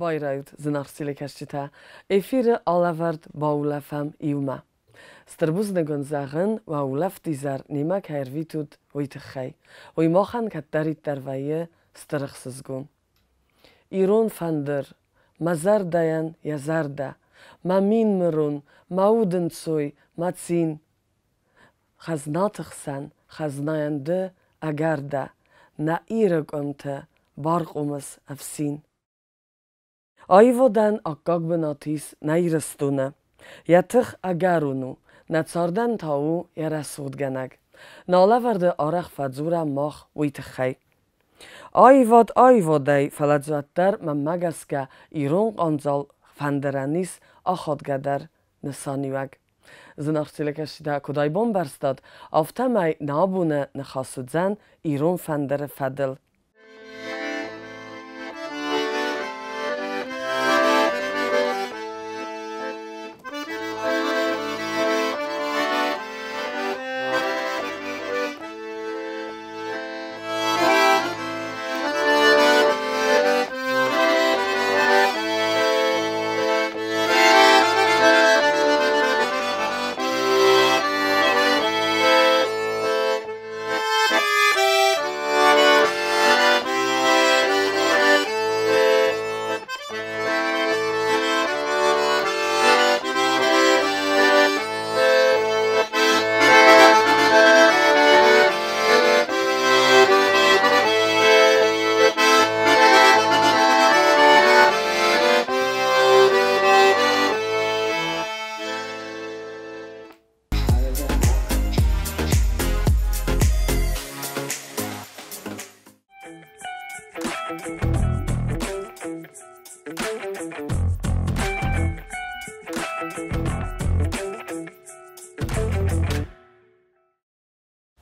Байрайут, зынаргъ телекӕсджытӕ! Эфиры алӕвӕрд баулӕфӕм иумӕ. Стыр бузныг уын зӕгъын, уӕ улӕфт изӕр немӕ кӕй ӕрвитут, уый тыххӕй. Уый махӕн кӕддӕриддӕр вӕййы стыр ӕхсызгон. Ирон фӕндыр, мӕ зӕрдӕйӕн йӕ зӕрдӕ, мӕ минмырон, мӕ удӕнцой, мӕ цин. Хӕзнаты хсӕн хӕзнайӕн ды ӕгӕр дӕ, нӕ Иры къуымты бархъомыс ӕфсин. Аивадӕн аккаг бынат ис нӕ Ирыстоны. Йӕ тых ӕгӕрон у, нӕ цардӕн та у йӕ рӕсугъдгӕнӕг. Нӕ алӕвӕрды арӕх фӕдзурӕм мах уый тыххӕй. Аивад аивадӕй, фӕлӕ дзы уӕддӕр, мӕнмӕ гӕсгӕ, ирон къандзал фӕндырӕн ис ахадгӕдӕр нысаниуӕг. Зынаргъ телекӕсджытӕ, куыд ӕй бамбӕрстат, афтӕмӕй нӕ абоны ныхас уыдзӕн ирон фӕндыры фӕдыл.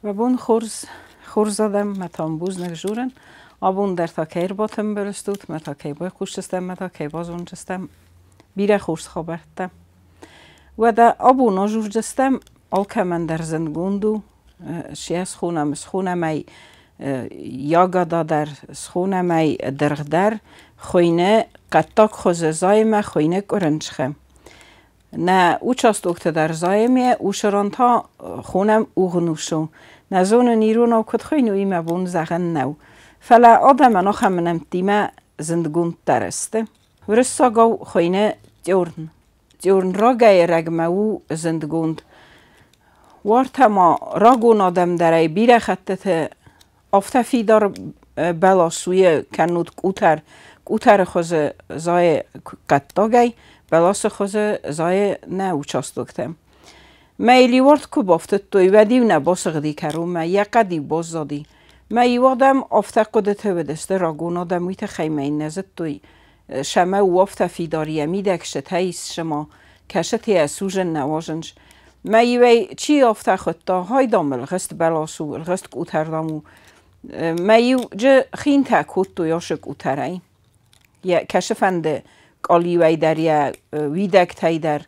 Уӕ бон хорз, хорз адӕм, мӕ та бузныг журын. Абон дӕр та кӕй ӕрбатымбыл стут, мӕ та кӕй байхъусдзыстӕм, мӕ та кӕй базондзыстӕм бирӕ хорз хабӕрттӕ. Уӕдӕ абон ажурдзыстӕм алкӕмӕн дӕр зындгонд у, се схонӕм, схонӕм ӕй ягода дӕр, схонӕм ӕй дыргъ дӕр, хуыйны хъӕддаг хуызы зайымӕ, хуыйны къуырынчхы. Нӕ участокты дӕр зайӕм усыран та хонӕм угънусу. Нӕ зонын иронау куыд хуыйны, уый мӕ бон зӕгъӕн нӕу. Фӕлӕ адӕмӕн ахӕм нӕмттимӕ зындгонддӕр сты. Уырыссагау хуыйны тьорн. Тьорн рагӕй рӕгмӕ у зындгонд. Уартӕ ма рагон адӕм дӕр ӕй бирӕ хӕттыты афтӕ фидар бӕлас уйы кӕннод къутӕр, къутӕры хуызы зайы хъӕддагӕй, бӕласы хуызы зайы нӕ участоктӕм. Мӕ йыл-иу арт куы бафтыдтой, уӕд-иу нӕ басыгъди кӕронмӕ, йӕ хъӕд-иу баззади. Мӕ-иу адӕм афтӕ хъуыдыты уыдысты, рагон адӕм уый тыххӕй мӕ йын нӕ зыдтой, сӕмӕ у афтӕ фидар йӕ мидӕг сытӕ ис сыма, кӕсыты йӕ сузын нӕ уазынц. Мӕ иуӕй чи афтӕ хуыдта, хай дам ӕлгъыст бӕлас у, ӕлгъыст къутӕр дам у. Мӕ иу джы хинтӕ кодтой ашы къутӕрӕй. Йӕ кӕсыфӕнды къалиуӕй дӕр, йӕ уидӕгтӕй дӕр.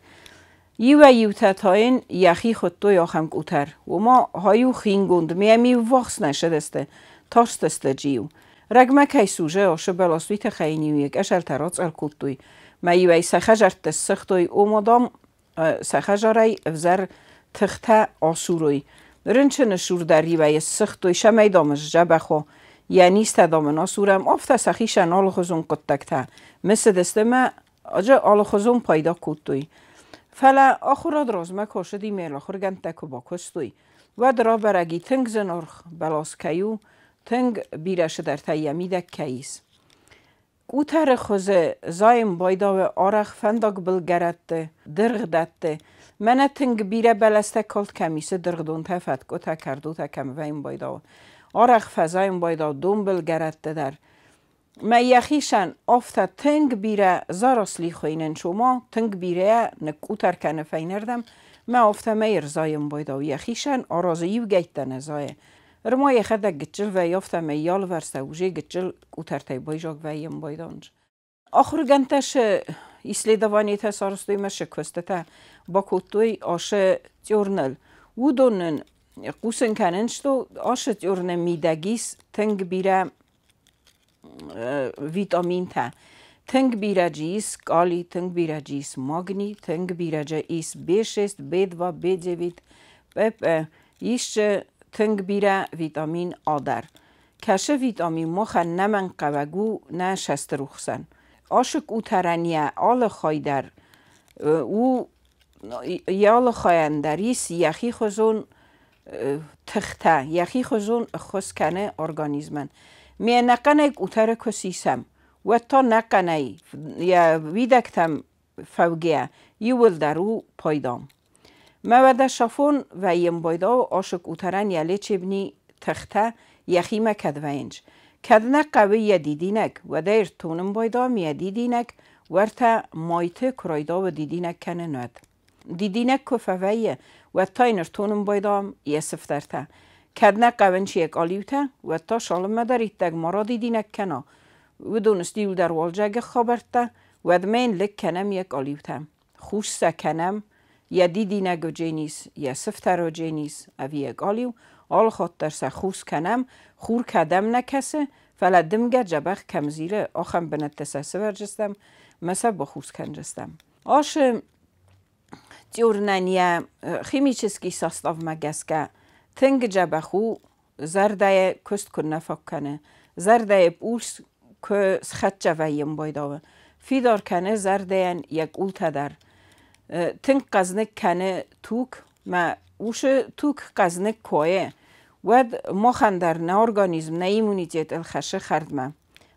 Иуӕй-иутӕ та йын йӕхи хуыдтой ахӕм къутӕр. Уома хай-иу хингонд, ме ӕм-иу ввахс нӕ сыдысты, тарстысты джиу. Рӕгмӕ кӕй сузы, ашы бӕлас уый тыххӕй йын-иу йӕ къӕсӕртӕ рацъӕл кодтой. Мӕ-иу ӕй сӕ хӕдзӕртты ссыгътой, ома, дам, сӕ хӕдзарӕй ӕвзӕр тыхтӕ асурой. Рынчыны сур дӕр-иу ӕй ссыгътой, цӕмӕй, дам, сдзӕбӕх уа. Йӕ низтӕ, дам, ын асурӕм, афтӕ сӕхицӕн алыхуызон хъуыддӕгтӕ мысыдысты мӕ аджы алыхуызон пайда кодтой. Фӕлӕ ахуырад размӕ кӕсыди ме ахуыргӕндтӕ куы бакуыстой, уӕд рабӕрӕг и тынг зынаргъ бӕлас кӕй у, тынг бирӕ цыдӕртӕ йӕ мидӕг кӕй ис. Къутӕры хуызы зайын байдауы арӕх фӕндагбылгӕрӕтты, дыргъдӕтты. Мӕнӕ тынг бирӕ бӕлӕстӕ калд кӕм исы дыргъдонтӕ, фӕткъуытӕ, кӕрдотӕ кӕм вӕййын байдауы. Арӕх фӕзайын байдауы донбылгӕрӕтты дӕр. Мӕ йӕхицӕн афтӕ тынг бирӕ заросли хуыйнынц, ома тынг бирӕ ныкъкъутӕр кӕны фӕйнӕрдӕм, мӕ афтӕмӕй ӕрзайын байдауы йӕхицӕн, аразы иугӕйттӕ нӕ зайы. Ырма йӕхӕдӕг гыццыл вӕййы, афтӕмӕй йӕ алывӕрстӕ уже гыццыл къутӕртӕй байзаг вӕййын байдауынц. Ахуыргӕндтӕ цы исследованитӕ сарӕзтой мӕ цы куыстытӕ бакодтой ацы тьорныл, уыдон нын хъусын кӕнынц, что ацы тьорны мидӕг ис тынг бирӕ витаминтӕ. Тынг бирӕ джы ис кали, тынг бирӕ джы ис магний, тынг бирӕ джы ис B6, B2, B9, ПП. Ис джы тынг бирӕ витамин А дӕр. Кӕсы витамин махӕн нӕмӕнгхъӕуӕг у нӕ сӕстырухсӕн. Ашы къутӕрӕн йӕ алы хай дӕр у йӕ алы хайӕн дӕр ис йӕхи хуызон тыхтӕ, йӕхи хуызон ӕххуыс кӕны организмӕн. Ме нӕхъӕнӕй къутӕры куы сисӕм, уӕд та нӕхъӕнӕй йӕ уидӕгтӕм фӕугӕ иууылдӕр у пайда. Мӕ уӕдӕ сафон вӕййын байдау ашы къутӕрӕн йӕ лечебни тыхтӕ йӕхимӕ кӕд вӕййынц. Кӕд нӕ хъӕуы йӕ дидинӕг, уӕд ӕй ӕртонын байдам йӕ дидинӕг, уӕртӕ майты куы райдауы дидинӕг кӕнын, уӕд. Дидинӕг куы фӕвӕййы, уӕд та йын ӕртонын байдам йӕ сыфтӕртӕ. Кӕд нӕ хъӕуынц йӕ къалиутӕ, уӕд та цалынмӕ дӕр иттӕг ма радидинӕг кӕна, уыдон сты иуылдӕр уалдзӕджы хабӕрттӕ, уӕдмӕ йын лыг кӕнӕм йӕ къалиутӕ. Хус сӕ кӕнӕм, йӕ дидинӕг одженис, йӕ сыфтӕр одженис ӕви йӕ къалиу, алы хатт дӕр сӕ хус кӕнӕм, хур кӕдӕм нӕ кӕсы, фӕлӕ дымгӕ дзӕбӕх кӕм зилы, ахӕм бынӕтты сӕ сывӕрдзыстӕм мӕ сӕ бахус кӕндзыстӕм. Ашы цъиурнӕн йӕ химический составмӕ гӕсгӕ тынг дзӕбӕх у, зӕрдӕйы куыст куы нӕ фӕкӕны, зӕрдӕйы пульс куы схӕццӕ вӕййын байдауы, фидар кӕны зӕрдӕйӕн йӕ къултӕ дӕр. Тынг хъӕзныг кӕны туг, мӕ усы туг хъӕзныг куы уӕд махӕн дӕр нӕ организм, нӕ иммунитет ӕлхӕссы хӕрдмӕ.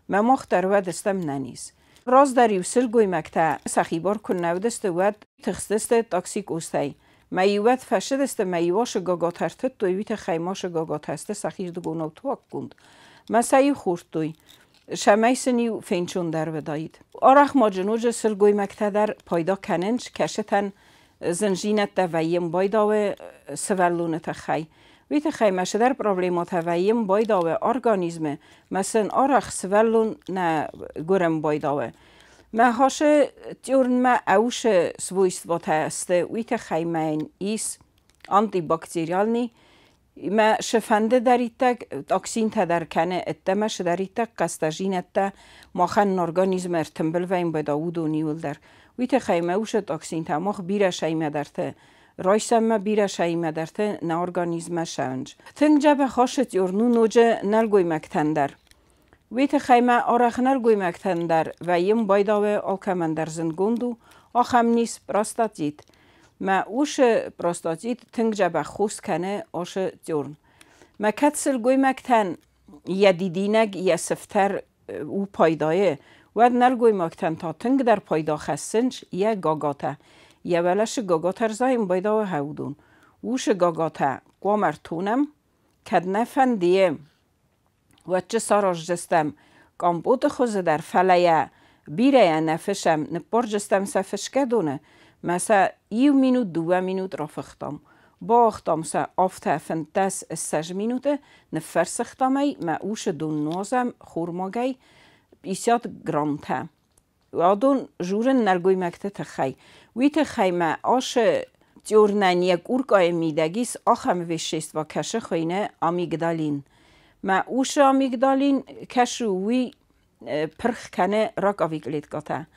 Мӕ мах дӕр уӕд стӕм нӕниз. Раздӕр-иу сылгоймӕгтӕ сӕхи бар куы нӕ уыдысты, уӕд тыхстысты токсикозтӕй. Мӕ-иу уӕд фӕсыдысты, мӕ-иу ашы гагатӕ ӕртыдтой, уый тыххӕй ма шы гагатӕ сты сӕхирдыгонау туаггонд. Мӕ сӕ-иу хордтой, цӕмӕй сын-иу фенцондӕр уыдаид. Арӕх ма джы ноджы сылгоймӕгтӕ дӕр пайда кӕнынц, кӕсытӕн зындзинӕдтӕ вӕййын байдауы сывӕллоны тыххӕй. Уый тыххӕй мӕ цыдӕр проблемӕтӕ вӕййын байдауы организмы, мӕ сын арӕх сывӕллон нӕ гуырын байдауы. Мӕ хасы тьорнмӕ ӕусы свойствотӕ сты, уый тыххӕй мӕ ис антибактериальный, мӕ шы фӕнды дӕр токсинтӕ дӕр кӕны ӕддӕмӕ шыдӕриддӕр хъӕстӕзинӕдтӕ махӕн организмы ӕртымбыл вӕййын байда уыдон иуылдӕр. Уый тыххӕй мӕ усы токсинтӕ мах бирӕ сӕймӕдӕрты райсӕммӕ бирӕ сӕймӕдӕрты нӕ организммӕ сӕуынц. Тынг дзӕбӕх ашы цъорну ноджы нӕлгоймӕгтӕн дӕр. Уый тыххӕй мӕ арӕх нӕлгоймӕгтӕн дӕр вӕййын байдауы алкӕмӕн дӕр зындгонд у ахӕм низ простатит. Мӕ усы простатит тынг дзӕбӕх хос кӕны ашы цъорн. Мӕ кӕд сылгоймӕгтӕн йӕ дидинӕг, йӕ сыфтӕр у пайдайы, уӕд нӕлгоймӕгтӕн та тынгдӕр пайда хӕссынц йӕ гагатӕ. Йӕ уӕлӕсы гагатӕ рзайын байдауы хӕудон. Усы гагатӕ хъуамӕ ӕртонӕм, кӕд нӕ фӕндийы, уӕд чы сараздзыстӕм къампоты хуызы дӕр, фӕлӕ йӕ бирӕйӕ нӕ фысӕм, ныппардзыстӕм сӕ фысгӕ доны, мӕ сӕ иу минут, дыууӕ минут рафыхтам. Бауагътам сӕ афтӕ 15-20 минуты, ныффӕрсыгътам ӕй, мӕ усы дон нуазӕм хормагӕй 50 граммтӕ. Адон журын нӕлгоймӕгты тыххӕй. Уый тыххӕй мӕ ашы цъорнӕн йӕ къуркъайы мидӕг ис ахӕм вещество, кӕсы хуыйны амигдалин. Мӕ усы амигдалин кӕсы уый пырх кӕны раковый клеткӕтӕ.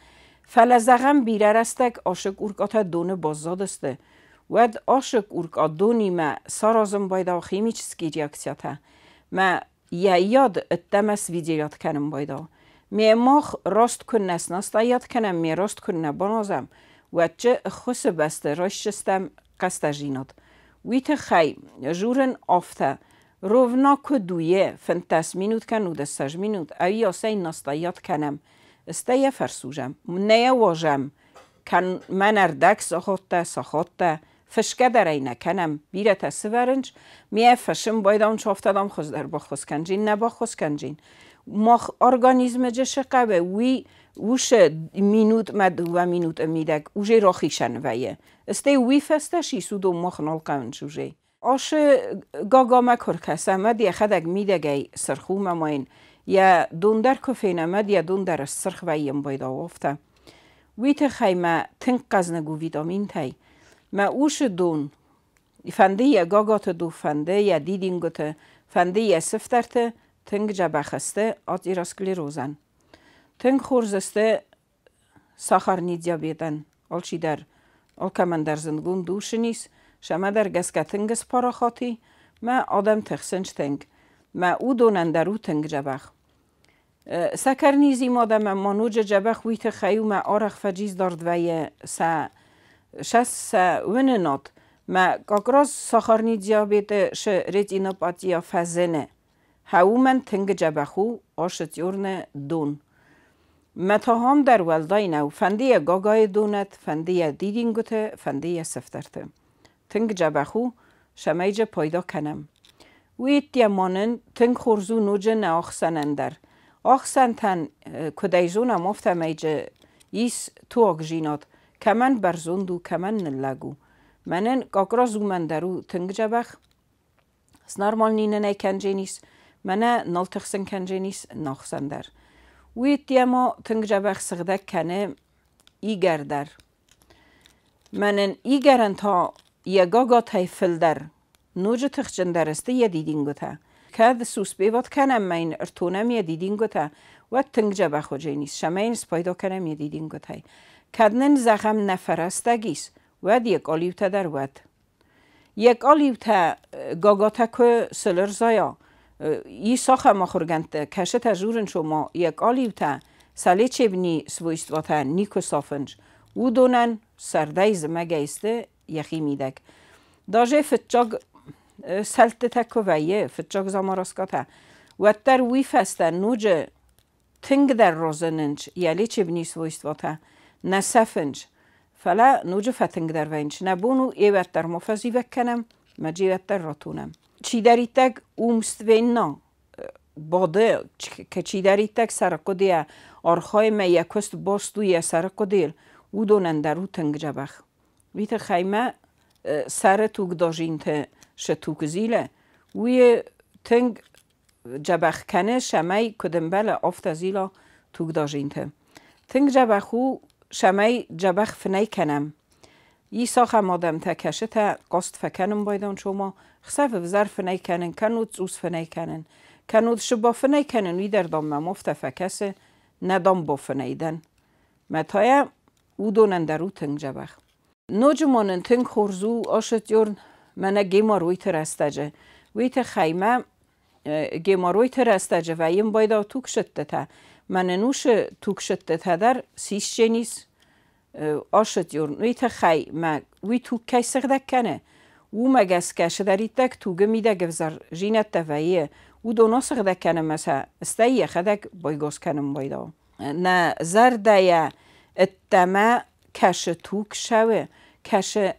Фӕлӕ зӕгъӕм бирӕ рӕстӕг ашы къуркъатӕ доны баззадысты, уӕд ашы къуркъа донимӕ саразын байдау химический реакциятӕ. Мӕ йӕ яд ӕддӕмӕ свидетелят кӕнын байдау. Ме мах раст куы нӕ снастоят кӕнӕм, ме раст куы нӕ баназӕм, уӕд чы ӕххуысы бӕсты райсдзыстӕм хъӕстӕзинад. Уый тыххӕй журын афтӕ, ровно куы дуе 15 минут кӕн 20 минут, ӕви асӕй настоят кӕнӕм, стӕй йӕ фӕрсузӕм. Нӕ йӕ уазӕм, кӕн мӕн ӕрдӕг сахаттӕ, сахаттӕ, фысгӕ дӕр ӕй нӕ кӕнӕм, бирӕтӕ сывӕрынц, ме фысым байдауын афтӕдам хуыздӕр баххуыс кӕнджин, нӕ баххуыс кӕнджин. Мах организмы джы хъӕуы, уый усы минутмӕ дыууӕ минуты мидӕг уже рахицӕн вӕййы. Стӕй уый фӕстӕ сисудон мах нал хъӕуынц уже. Ашы гагамӕ куы ркӕсӕм, уӕд йӕхӕдӕг мидӕгӕй сырх у мӕ ма йын йӕ дон дӕр куы фенӕм, уӕд йӕ дон дӕр ссырх вӕййын байдауы афтӕ. Уый тыххӕй мӕ тынг хъӕзныг у витаминтӕй. Мӕ усы дон, фӕнды йӕ гагаты дон, фӕнды йӕ дидингуыты, фӕнды йӕ сыфтӕрты, тынг дзӕбӕх сты атеросклерозӕн. Тынг хорз сты сахарный диабетӕн. Алчидӕр, алкӕмӕн дӕр зындгонд у сынис, сӕмӕдӕр гӕсгӕ тынг спарахат и, мӕ адӕм тыхсынц тынг. Мӕ уыдонӕн дӕр у тынг дзӕбӕх. Сӕкӕрнизимӕ адӕмӕн ма ноджы дзӕбӕх уый тыххӕй у, мӕ арӕх фӕджиз-дард вӕййы сӕ сӕ уынынад. Мӕ как раз сахарный диабеты шы ретинопатия фӕзыны. Хӕуымӕн тынг дзӕбӕх у ашы тьорны дон. Мӕ та ам дӕр уӕлдай нӕу, фӕнды йӕ гагайы донӕт, фӕнды йӕ дидингуыты, фӕнды йӕ сыфтӕрты. Тынг дзӕбӕх у, цӕмӕй дзы пайда кӕнӕм. Уый ма нын тынг хорз у ноджы нӕ ахсӕнӕн дӕр. Ахсӕнтӕн, куыд ӕй зонӕм, афтӕмӕй дзы ис туагдзинад, кӕмӕн бӕрзонд у, кӕмӕн ныллӕг у. Мӕнӕн как раз уымӕн дӕр у тынг дзӕбӕх. Снормальный нын ӕй кӕндженис, мӕнӕ нал тыхсын кӕндженис нахсӕн дӕр. Уый ма тынг дзӕбӕх сыгъдӕг кӕны игӕр дӕр. Мӕнӕн игӕрӕн та йӕ гагатӕй фылдӕр, ноджы тыхджындӕр сты йӕ дидингуытӕ. Кӕд суспеват кӕнӕм мӕ йын ӕртонӕм йӕ дидингуытӕ, уӕд тынг дзӕбӕх уыдзӕнис, цӕмӕй йын спайда кӕнӕм йӕ дидингуытӕй. Кӕд нын, зӕгъӕм, нӕ фӕрӕстӕг ис, уӕд йӕ къалиутӕ дӕр уӕд. Йӕ къалиутӕ гагатӕ куы сылырзайа, ис ахӕм ахуыргӕндтӕ, кӕсытӕ дзурынц, ома йӕ къалиутӕ сӕ лечебный свойствотӕ никуы сафынц. Уыдонӕн сӕрдӕй зымӕгӕй сты йӕхи мидӕг. Даже фыццаг сӕлттытӕ куы вӕййы, фыццаг заморозкӕтӕ, уӕддӕр уый фӕстӕ ноджы тынгдӕр разынынц йӕ лечебный свойствотӕ, нӕ сӕфынц, фӕлӕ ноджы фӕтынгдӕр вӕййынц. Нӕ бон у еуӕддӕр ма фӕзивӕг кӕнӕм, мӕ джеуӕддӕр ратонӕм. Чидӕриддӕр умственно бады, чидӕриддӕр сӕрыхъуыдыйӕ архайы мӕ йӕ куыст баст у йӕ сӕрыхъуыдыйыл, уыдонӕн дӕр у тынг дзӕбӕх. Уый тыххӕй мӕ сӕры тугдадзинты цы туг зилы, уый тынг дзӕбӕх кӕны, цӕмӕй куыд ӕмбӕлы, афтӕ зила тугдадзинты. Тынг дзӕбӕх у, цӕмӕй дзӕбӕх фынӕй кӕнӕм. Ис ахӕм адӕмтӕ, кӕсытӕ хъаст фӕкӕнын байдайынц, ома хсӕвы ӕвзӕр фынӕй кӕнын, кӕннод цъус фынӕй кӕнын, кӕннод цы бафынӕй кӕнын, уый дӕр, дам, мӕм афтӕ фӕкӕсы, нӕ, дам, бафынӕй дӕн. Мӕ та йӕ уыдонӕн дӕр у тынг дзӕбӕх. Ноджы ма нын тынг хорз у ашы тьорн мӕнӕ геморройты рӕстӕджы. Уый тыххӕй мӕ геморройты рӕстӕджы вӕййын байдау тугсыдтытӕ. Мӕнӕн уыцы тугсыдтытӕ дӕр сисдженис ашы тьорн. Уый тыххӕй мӕ уый туг кӕй сыгъдӕг кӕны, уымӕ гӕсгӕ цыдӕриддӕр тугы мидӕг ӕвзӕр зинӕдтӕ вӕййы, уыдон асыгъдӕг кӕны мӕ сӕ стӕй йӕхӕдӕг байгас кӕнын байдау. Нӕ зӕрдӕйӕ ӕддӕмӕ кӕсы туг ссӕуы, кӕсы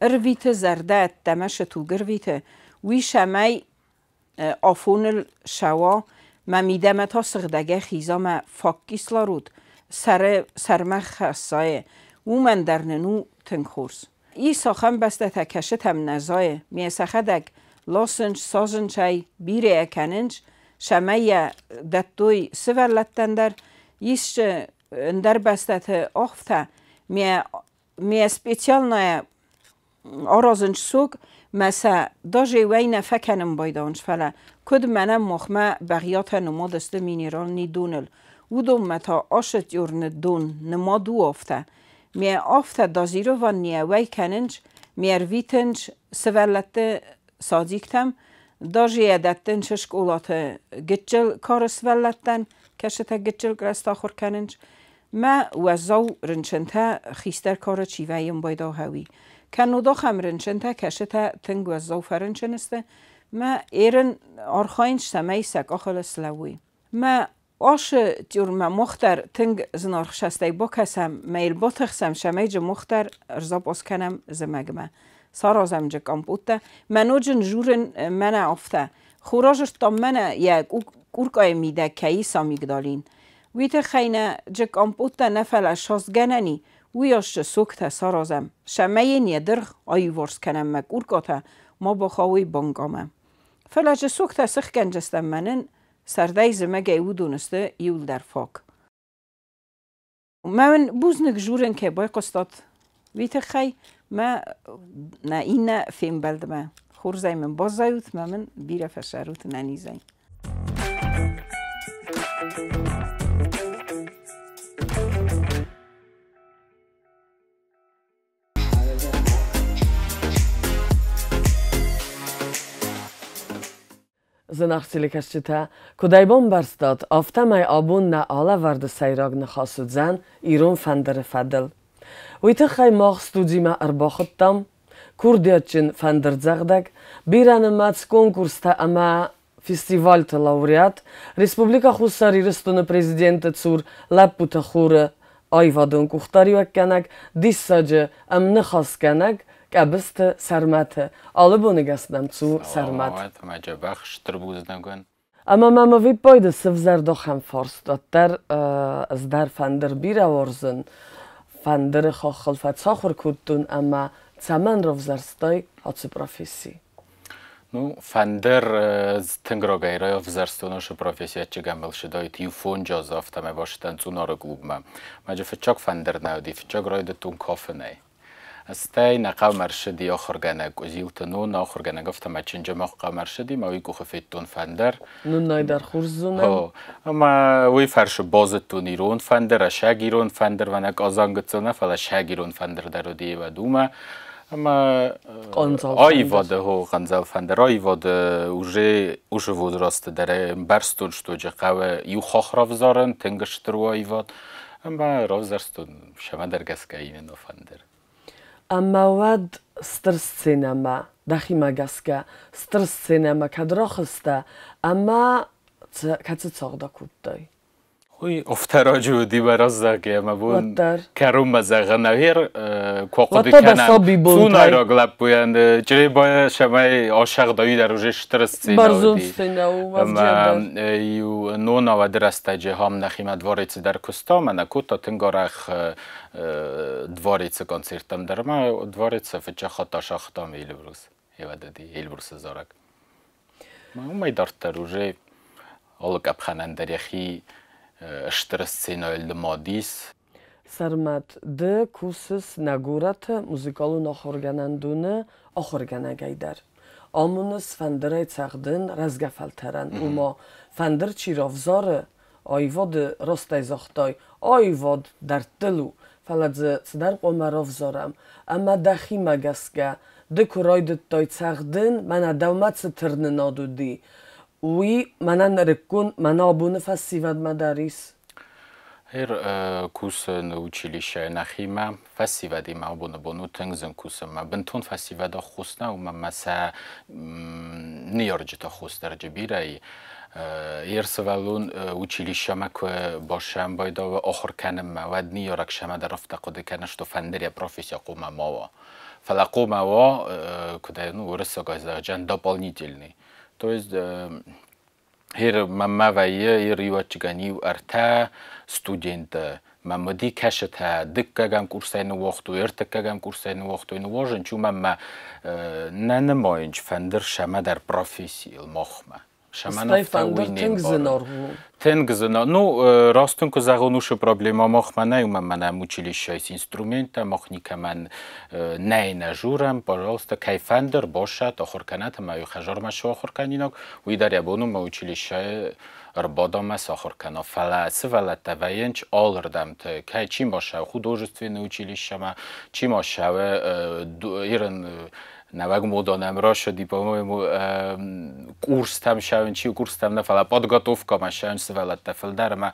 ӕрвиты зӕрдӕ ӕддӕмӕ цы туг ӕрвиты, уый цӕмӕй афоныл ссӕуа, мӕ мидӕмӕ та сыгъдӕгӕй хиза мӕ фаг кислород сӕры сӕрмӕ хӕссайы, уымӕн дӕр нын у тынг хорз. Ис ахӕм бӕстӕтӕ, кӕсытӕм нӕ зайы, ме сӕхӕдӕг ласынц, садзынц ӕй, бирӕ кӕнынц, цӕмӕй йӕ дӕттой сывӕллӕттӕн дӕр. Ис ӕндӕр бӕстӕты ӕхфтӕ, ме специальная аразынц сок, мӕ сӕ даже уӕй нӕ фӕкӕнын байдайынц, фӕлӕ куыд мӕнӕ махмӕ бӕгъиатӕ нымад сты минеральный доныл, уыдонмӕ та ашы тьорны дон нымад у афтӕ. Ме афтӕ дозированные уӕй кӕнынц, ме рвитынц сывӕллӕтты садиктӕм, даже йӕ дӕттынц скъолаты гыццыл кары сывӕллӕттӕн, кӕсытӕ гыццыл кълӕсты ахуыр кӕнынц. Мӕ уӕззау рынчынтӕ хистӕр кары чи вӕййын байдагъӕуи. Кӕннод ахӕм рынчынтӕ, кӕсытӕ тынг уӕззау фӕрынчын сты, мӕ ерын архайынц, цӕмӕй сӕ къахыл слӕууой. Мӕ ашы тюрмӕ мах дӕр тынг зынаргъ састӕй бакӕсӕм, мӕ йыл батыхсӕм, цӕмӕй дзы мах дӕр ӕрзапъос кӕнӕм зымӕгмӕ. Саразӕм дзы къампъуттӕ. Мӕ ноджы журын мӕнӕ афтӕ. Хуразырдтам мӕнӕ йӕ къуркъайы мидӕг кӕй ис амигдалин. Уый тыххӕй нӕ джы къампъуттӕ нӕ фӕлӕ састгӕнӕни, уый азты соктӕ саразӕм. Цӕмӕй йын йӕ дыргъ аиуварс кӕнӕм мӕ къуркъатӕ ма бахауой банкъамӕ. Фӕлӕ джы соктӕ сыхгӕнджыстӕм мӕнӕн сӕрдӕй зымӕгӕй уыдон сты иуылдӕр фаг. Мӕ уын бузныг журын кӕй байхъуыстат, уый тыххӕй мӕ нӕ иннӕ фембӕлдмӕ. Хорзӕй мын баззайут, мӕ мын бирӕ фӕсӕрут нӕнизӕй. Зынаргъ телекӕсджытӕ, куыд ӕй бамбӕрстат, афтӕмӕй абон нӕ алӕвӕрды сӕйраг ныхас уыдзӕн ирон фӕндыры фӕдыл. Уый тыххӕй мах студимӕ ӕрбахуыдтам курдиатджын фӕндырдзӕгъдӕг, бирӕнымӕц конкурстӕ ӕмӕ фестивальты лауреат, Республикӕ Хуссар Ирыстоны президенты цур лӕппуты хоры аивадон къухдариуӕггӕнӕг, диссаджы ӕмныхасгӕнӕг Къӕбысты Сӕрмӕты. Алы боны гӕс нӕм цу, Сӕрмӕт. Мӕ стыр бузныг. Ӕмӕ мӕм ӕвиппайды сывзӕрд ахӕм фарст, уӕддӕр ӕз дӕр фӕндыр бирӕ уарзын, фӕндыры хаххыл фӕцахуыр кодтон ӕмӕ цӕмӕн равзӕрстай ацы професси? Ну, фӕндыр тынг рагӕй равзӕрстон уыцы професси ӕччыгӕмбыл сыдаид иу фонджазы, афтӕмӕй бацыдтӕн Цъунары клубмӕ. Мӕджы фыццаг фӕндыр нӕ уыди, фыццаг райдыдтон кафынӕй. Стӕй нӕ хъӕумӕ ӕрцыди ахуыргӕнӕг Къуыдзилты Нона, ахуыргӕнӕг афтӕмӕй чынджы мах хъӕумӕ ӕрцыди, мӕ уый къухы федтон фӕндыр. Ноннай дӕр хорз зонӕм. Ӕмӕ уый фӕрсы базыдтон ирон фӕндыр, сӕг ирон фӕндыр, мӕнӕ Къазан гыццыл нӕ, фӕлӕ сӕг ирон фӕндыр дӕр уыди уӕд уымӕ. Ӕмӕ аивады, хо, къандзал фӕндыр, аивады уже уже возрасты дӕр ӕмбӕрстон, что хъӕуы иу хох равзарын, тынг стыр у аивад. Ӕмӕ равзӕрстон сӕмӕдӕр гӕсгӕ именно фӕндыр. Ӕмӕ уӕд стыр сценӕмӕ, дӕхимӕ гӕсгӕ, стыр сценӕмӕ кӕд рахызтӕ ӕмӕ кӕцы цагъд акодтай? Уый афтӕ раджы уыди мӕ раззаг ӕмӕ бон кӕронмӕ зӕгъын ӕгӕр куы ахъуыды кӕнӕм цъунайраг лӕппуйӕн Чъребайы сӕмӕй асӕгъдауи дӕр уже стыр сценӕ Бӕрзонд сценӕ у, ӕмӕ иу нона уӕды рӕстӕджы хам нӕхимӕ дворецы дӕр куыста, ӕмӕ нӕ кодта тынг арӕх дворецы концерттӕм дӕр ӕмӕ дворецы фыццаг хатт асагътам Эльбрус. Эвӕдӕди Эльбрусы зарӕг. Уымӕй дарддӕр уже алы къӕпхӕнӕн дӕр йӕхи стыр сценӕйыл нымад ис. Сӕрмӕт, ды кусыс нӕ горӕты музыкалон ахуыргӕнӕндоны ахуыргӕнӕгӕй дӕр. Амоныс фӕндырӕй цӕгъдын рӕзгӕ фӕлтӕрӕн, ома фӕндыр чи равзары, аивады растӕй загътай, аивад дӕрдтыл у, фӕлӕ дзы цыдӕр хъуамӕ равзарӕм. Ӕмӕ дӕхимӕ гӕсгӕ, ды куы райдыдтай цӕгъдын, мӕнӕ дӕумӕ цы тырнынад уыди, уый мӕнӕ нырыккон, мӕнӕ абоны фӕсивӕдмӕ дӕр ис? Эр кусын училищӕйы нӕхимӕ фӕсивӕдимӕ абоны бон у тынг зын кусын. Мӕ бынтон фӕсивӕд ӕххуыс нӕу, мӕ мӕ сӕ ныййарджыты ӕххуыс дӕр бирӕ и. Ер сывӕллон училищӕмӕ куы басӕм байдауы ахуыр кӕнынмӕ, уӕд ныййарӕг сӕмӕ дӕр афтӕ хъуыды кӕны, что фӕндыр йӕ профессия хъуамӕ ма уа. Фӕлӕ хъуамӕ уа, куыд ӕй, ну, уырыссагӕй зӕгъджан, дополнительный. То есть Ер мӕммӕ вӕййы ер иуӕччыгӕн иу ӕртӕ студенты. Мӕм уыди кӕсытӕ, дыккӕгӕм курсӕй ныууагътой, ӕртыккӕгӕм курсӕй ныууагътой, ныууазынч, уымӕн мӕ нӕ нымайынч фӕндыр сӕмӕдӕр профессийыл махмӕ. Сӕмӕн Стӕй афтӕ уый фӕндыр не тынг мбары. зынаргъ у. Тынг зынаргъ. Ну, раст ын куы зӕгъон, уыцы проблемӕ махмӕ нӕй, уымӕн мӕнӕ училищӕйы цы инструменттӕ мах никӕмӕн нӕй нӕ журӕм, пожалуйста, кӕй фӕнды ӕрбассат, ахуыр кӕнат ӕмӕ иу хӕдзармӕ сахуыр кӕнинаг, уый дӕр йӕ бон у мӕ училищӕйы ӕрбадамӕ сахуыр кӕна. Фӕлӕ сывӕллӕттӕ вӕййынц алырдӕмты, кӕй чи ма ссӕуы художественный училищӕмӕ, чи ма ссӕуы ирын нӕуӕг модонӕм рацыди, по-моему, курстӕм ссӕуын, чи курстӕм нӕ, фӕлӕ подготовкӕмӕ ссӕуын сывӕллӕттӕ фылдӕр ӕмӕ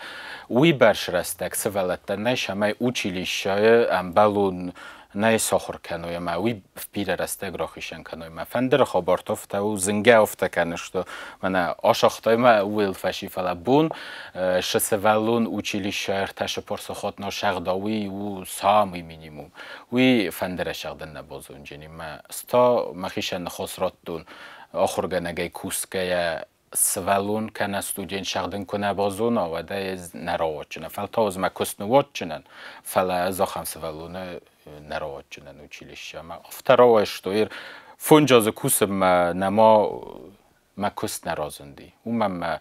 уыйбӕрц рӕстӕг сывӕллӕттӕн нӕй, цӕмӕй училищӕйы ӕмбӕлон нӕ сахуыр кӕной ӕмӕ уый бирӕ рӕстӕг рахицӕн кӕной. Мӕ фӕндыры хабар афтӕ у, зынгӕ афтӕ кӕны, что мӕнӕ асагътай мӕ ууыл фӕси, фӕлӕ бон сывӕллон училищӕйы ӕртӕ сыппар сахатмӕ сӕгъда, уый у самый минимум. Уый фӕндыры сӕгъдын нӕ базонджыни. Мӕ ста мӕхицӕн ныхас радтон ахуыргӕнӕгӕй кусгӕйӕ сывӕллон кӕнӕ студент сӕгъдын куы нӕ базона, уӕд ӕй ӕз нӕ рауадздзынӕн. Фӕлтау ӕз мӕ куыст ныууадздзынӕн, фӕлӕ ӕз ахӕм сывӕллоны нӕ рауадздзынӕн училищӕмӕ. Афтӕ рауайы, что ер фондз азы кусынмӕ нӕма мӕ куыст нӕ разынди. Уымӕн мӕ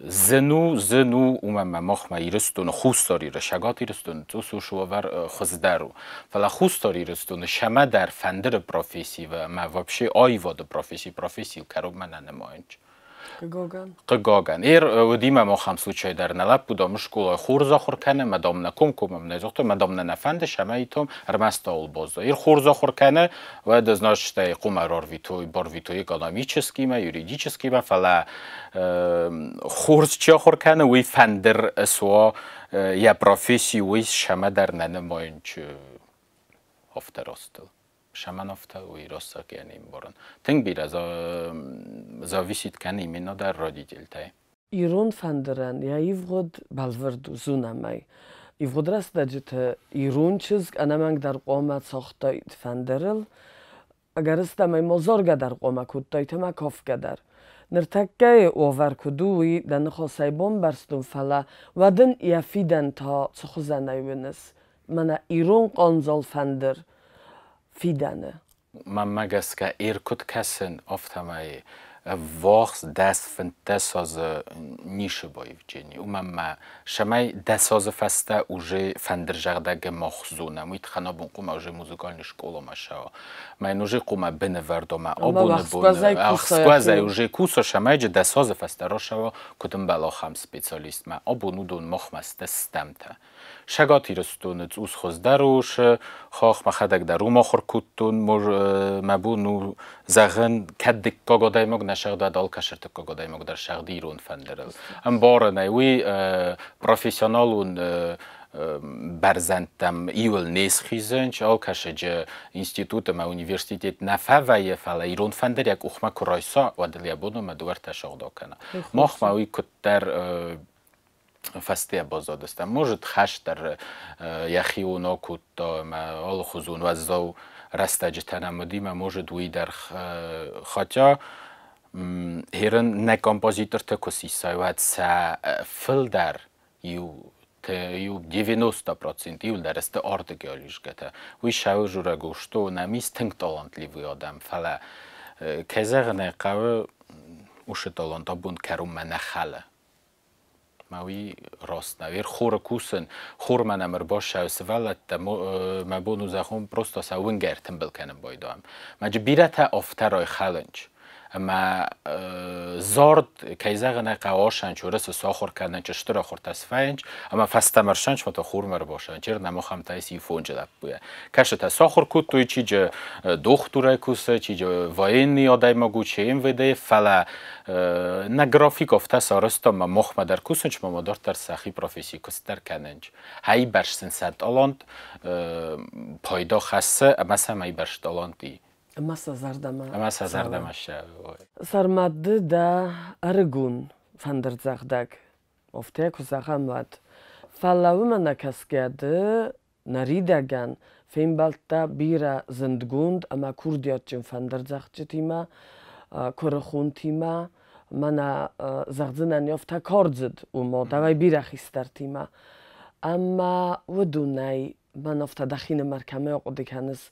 зын у, уымӕн мӕ махмӕ Ирыстоны, Хуссар Иры, Цӕгат Ирыстоны цъус ус уавӕр хуыздӕр у. Фӕлӕ Хуссар Ирыстоны сӕмӕдӕр фӕндыры професси ӕмӕ вообще аивады професси профессийыл кӕронмӕ нӕ нымайынц. Хъыгагӕн. Уыди мӕм ахӕм случай дӕр, нӕ лӕппу, дам, скъолайы хорз ахуыр кӕны, мӕ, дам, нӕ комкоммӕ нӕ загътой, мӕ, дам, нӕ нӕ фӕнды, сӕмӕй том ӕрмӕст ауыл баззай. Хорз ахуыр кӕны, уӕд, значит, ӕй хъуамӕ рарвитой, барвитой экономическиймӕ, юридическиймӕ, фӕлӕ хорз чи ахуыр кӕны, уый фӕндыр суа йӕ професси, уый сӕмӕ дӕр нӕ нымайынч афтӕ растыл. Сӕмӕн афтӕ уый рӕстӕг йӕ не мбарын. Тынг бирӕ зависит кӕны именно дӕр родительтӕй. Ирон фӕндырӕн йӕ ивгъуыд бӕлвырд у, зонӕм ӕй. Ивгъуыд рӕстӕджыты ирон чызг ӕнӕмӕнгдӕр хъуамӕ цагътаид фӕндырыл, ӕгӕрыстӕмӕй ма заргӕ дӕр хъуамӕ кодтаид ӕмӕ кафгӕ дӕр. Ныртӕккӕйы уавӕр куыд у, уый дӕ ныхасӕй бамбӕрстон, фӕлӕ уӕд ын йӕ фидӕн та цы хуызӕнӕй уыныс? Мӕнӕ ирон къандзол фӕндыр фидӕны. Мӕнмӕ гӕсгӕ, ир куыд кӕсын, афтӕмӕй ӕввахс 10-15 азы ницы баивджени. Уымӕн ма сӕмӕй 10 азы фӕстӕ уже фӕндырзӕгъдӕгы мах зонӕм, уый тыххӕн абон хъуамӕ уже музыкальный скъоламӕ ссӕуа. Мӕн уже хъуамӕ бынӕвӕрдомӕ абоны бон ӕхсгуӕзӕй уже куса, сӕмӕй 10 азы фӕстӕ рацӕуа, куыд ӕмбӕлы ахӕм специалистмӕ. Абон уыдон махмӕ сты стӕмтӕ. Цӕгат Ирыстоны цъус хуыздӕр у хох, мӕхӕдӕг дӕр уым ахуыр кодтон, мӕ бон у зӕгъын, кӕд дыккаг адӕймаг нӕ сӕгъдад, алкӕцы ӕртыккаг адӕймаг дӕр сӕгъды ирон фӕндырыл. Ӕмбарын ӕй, уый профессионалон бӕрзӕндтӕм иуыл не схизынч, алкӕсыджы институт ӕмӕ университет нӕ фӕвӕййы, фӕлӕ ирон фӕндыр йӕ къухмӕ куы райса, уӕд ыл йӕ бон у мӕ дуӕрттӕ сыгъдӕг кӕна. Махмӕ уый куыддӕр фӕстейӕ баззадыстӕм. Может, хӕст дӕр йӕхион акодта ӕмӕ алыхуызон уӕззау рӕстӕджытӕ нӕм уыди, ӕмӕ может уый дӕр, хотя херын нӕ композитортӕ куы сисай, уӕд сӕ фылдӕр иу 90% иуылдӕр сты ардыгӕй ализгӕтӕ. Уый сӕуыл дзурӕг у, что нӕм ис тынг талантливый адӕм, фӕлӕ, кӕй зӕгъын ӕй хъӕуы, уыцы талант абон кӕронмӕ нӕ хӕлы. Мӕ уый раст нӕу. Ер хоры кусын, хормӕ нӕм ӕрбассӕуы сывӕллӕттӕ, мӕ бон у зӕгъон, просто сӕ уынгӕ ӕртымбыл кӕнын байдайӕм. Мӕ бирӕтӕ афтӕ райхӕлынч. Ӕмӕ зард, кӕй зӕгъын ӕй хъӕуы, асӕнч, уырысы сахуыр кӕнынч, стыр ахуыртӕ сфӕйынч, ӕмӕ фӕстӕмӕ рсӕнч, мӕ та хурмӕ ӕрбасӕнч. Ер нӕм ахӕмтӕ ис иу-фонджы лӕппуйӕ. Кӕсытӕ сахуыр кодтой, чи джы дохтурӕй кусы, чи джы военный адӕймаг у, чи МВД, фӕлӕ нӕ график афтӕ сарӕзта, ӕмӕ махмӕ дӕр кусынч, ӕмӕ ма дарддӕр сӕхи профессийы куыст дӕр кӕнынч. Хӕйбӕрц сын сӕ талант пайда хӕссы, ӕмӕ сӕм ӕйбӕрц талант и. Ӕмӕ сӕ зӕрдӕмӕ Ӕмӕ сӕ зӕрдӕмӕ ссӕуы. Сӕрмӕт, ды дӕ ӕрыгон фӕндырдзӕгъдӕг, афтӕ куы зӕгъӕм, уӕд. Фӕлӕ уымӕ нӕ кӕсгӕ ды ныридӕгӕн фембӕлдтӕ бирӕ зындгонд ӕмӕ курдиатджын фӕндырдзӕгъдджытимӕ, куырыхонтимӕ, мӕнӕ зӕгъдзынӕн афтӕ кардзыд уымӕ, дӕуӕй бирӕ хистӕртимӕ. Ӕмӕ уыдонӕй мӕн афтӕ дӕхинымӕр кӕмӕй ахъуыды кӕныс,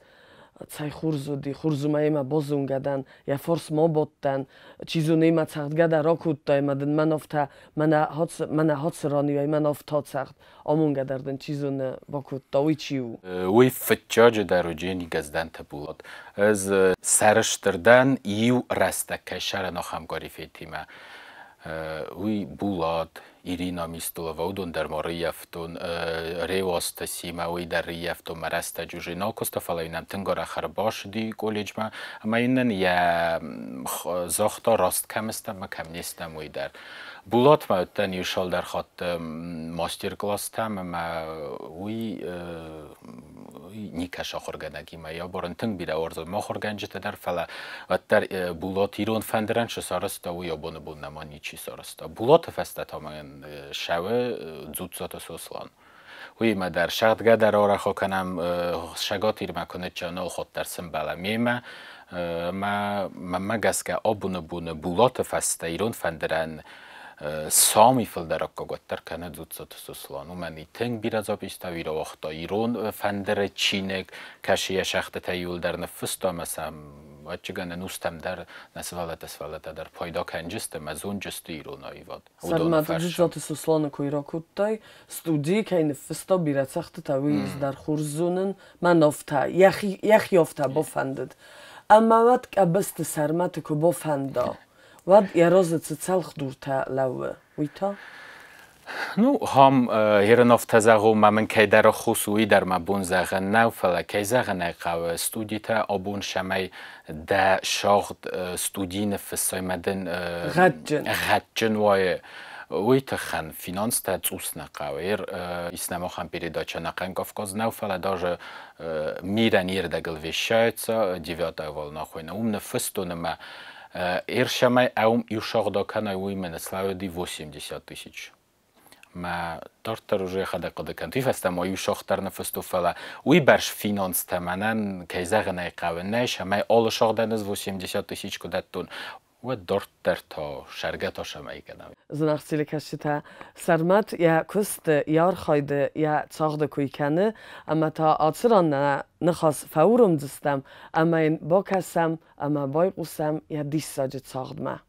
цӕй хорз уыди, хорз у мӕ базонгӕ дӕн, йӕ фарсмӕ абадтӕн, чи зоны, мӕ цӕгъдгӕ дӕр акодтай, ӕмӕ дын мӕн афтӕ, мӕнӕ хацы ран-иу мӕн афтӕ цӕгъд, амонгӕ дӕр дын чи зоны бакодта, уый чи у? Уый фыццаджы дӕр уыди Гӕздӕнты Булат. Ӕз сӕрыстыр дӕн, иу рӕстӕг кӕй сӕрӕн ахӕм корифейтимӕ. Уый Булат, Ирина Мистулова, уыдон дӕр ма рыййӕфтон, Реуазты Симӕ, уый дӕр рыййӕфтон мӕ рӕстӕджы уже нал куыста, фӕлӕ йын тынг арӕх ӕрбацыди колледжмӕ, ӕмӕ йын йӕ загъта, раст кӕм стӕм ӕмӕ кӕм не стӕм, уый дӕр. Булатмӕ уыдтӕн иу цалдӕр хатты мастер-класстӕм, ӕмӕ уый никӕс ахуыргӕнӕгимӕ йӕ барын тынг бирӕ уарзон ахуыргӕнджытӕ дӕр, фӕлӕ уӕддӕр Булат ирон фӕндырӕн цы сарӕзта, уый абоны бон нӕма ничи сарӕзта. Булаты фӕстӕ та мӕн сӕуы Дзуццаты Сослан. Уыимӕ дӕр сӕгъдгӕ дӕр арӕх акӕнӕм, Цӕгат Ирмӕ куы ныццӕуын, алхатт дӕр сымбӕлӕм мемӕ. Мӕнмӕ гӕсгӕ абоны боны Булаты фӕстӕ ирон фӕндырӕн сами фылдӕр аккаг уӕддӕр кӕны Дзуццаты Сослан. Уымӕн и тынг бирӕ записьтӕ уагъта ирон фӕндыры чиныг, кӕсы йӕ сӕгъдтытӕ иуылдӕр ныффыста ӕмӕ сӕм ӕвӕццӕгӕн ӕнустӕм дӕр нӕ сывӕллӕттӕ дӕр пайда кӕнджысты ӕмӕ зонджысты ирон аивад. Сӕрмӕт, Дзуццаты Сосланы кой ракодтай, студийы кӕй ныффыста бирӕ цӕгъдтытӕ, уый дӕр хорз зонын, мӕн афтӕ, йӕхи афтӕ бафӕндыд. Ӕмӕ уӕд Къӕбысты Сӕрмӕты куы бафӕнда, Уӕд йӕ разы цы цӕлхдуртӕ лӕууы, уый та? Ну, хам ерын афтӕ зӕгъон, ма мын кӕйдӕр ӕххуыс у, уый дӕр мӕ бон зӕгъын нӕу, фӕлӕ кӕй зӕгъын ӕй хъӕуы, студитӕ абон сӕмӕй дӕ сагъд студийы ныффыссай мӕ дын гъӕдджын гъӕдджын уайы, уый тыххӕн финанстӕ цъус нӕ хъӕуы. Ер ис нӕм ахӕм передача ӕнӕхъӕн Кавказ нӕу, фӕлӕ даже мирӕн йе вещается, девятая волна хуыйны, уым ныффыстон ӕмӕ Ершамай ӕум иу сагъд акӕнай, уый мӕ слӕууыди 80 тысяч. Мӕ дарддӕр уже йӕхӕдӕг хъуыды кӕнут. Уый фӕстӕ ма иу сагъд дӕр ныффыстон, фӕлӕ уый бӕрц финанстӕ мӕнӕн, кӕй зӕгъын ӕй хъӕуы, нӕй, цӕмӕй алы сагъдӕн ӕз 80 тысяч куы дӕттон, уӕд дарддӕр та сӕргӕ та сӕмӕй кӕнӕм. Зынаргъ телекӕсджытӕ, Сӕрмӕт йӕ куысты, йӕ архайды, йӕ цагъды куы кӕны, ӕмӕ та ацы ран нӕ ныхас фӕуромдзыстӕм ӕмӕ йын бакӕсӕм ӕмӕ байхъусӕм йӕ диссаджы цагъдмӕ.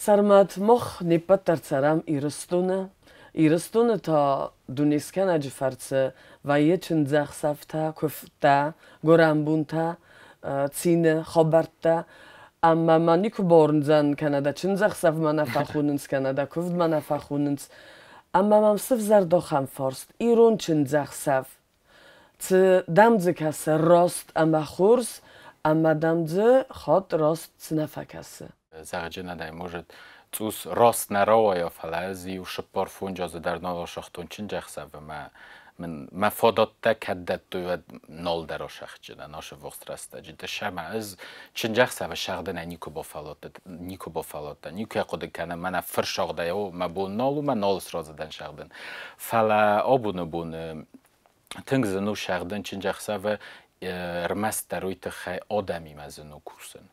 Сӕрмӕт, мах не ппӕт дӕр цӕрӕм Ирыстоны. Ирыстоны та дунескӕнӕджы фӕрцы вӕййы чындзӕхсӕвтӕ, куывдтӕ, гуырӕнбонтӕ, цины хабӕрттӕ. Ӕмӕ мӕ никуы бауырндзӕн, кӕнӕ дӕ чындзӕхсӕвмӕ нӕ фӕхонынц, кӕнӕ дӕ куывдмӕ нӕ фӕхонынц. Ӕмӕ мӕм сывзӕрд ахӕм фарст: ирон чындзӕхсӕв. Цы дӕм дзы кӕсы раст ӕмӕ хорз, ӕмӕ дӕм дзы хатт раст цы нӕ фӕкӕсы? Зӕгъджын адӕм, может, цъус раст нӕ рауайа, фӕлӕ ӕз иу 45 азы дӕр нал асагътон чындзӕхсӕв ӕмӕ мын мӕ фадӕттӕ кӕд дӕттой, уӕд нал дӕр асӕгъджынӕн ацы ввахс рӕстӕджы. Ӕмӕ ӕз чындзӕхсӕвы сагъдӕнӕй никуы бафӕлладтӕн, никуы хъуыды кӕнын, мӕнӕ фырсагъдӕй, о, мӕ бон нал у, мӕ нал сразы дӕн сагъдын. Фӕлӕ абоны бон тынг зын у сагъдын чындзӕхсӕвы, ӕрмӕстдӕр уый тыххӕй адӕмимӕ зын у кусын.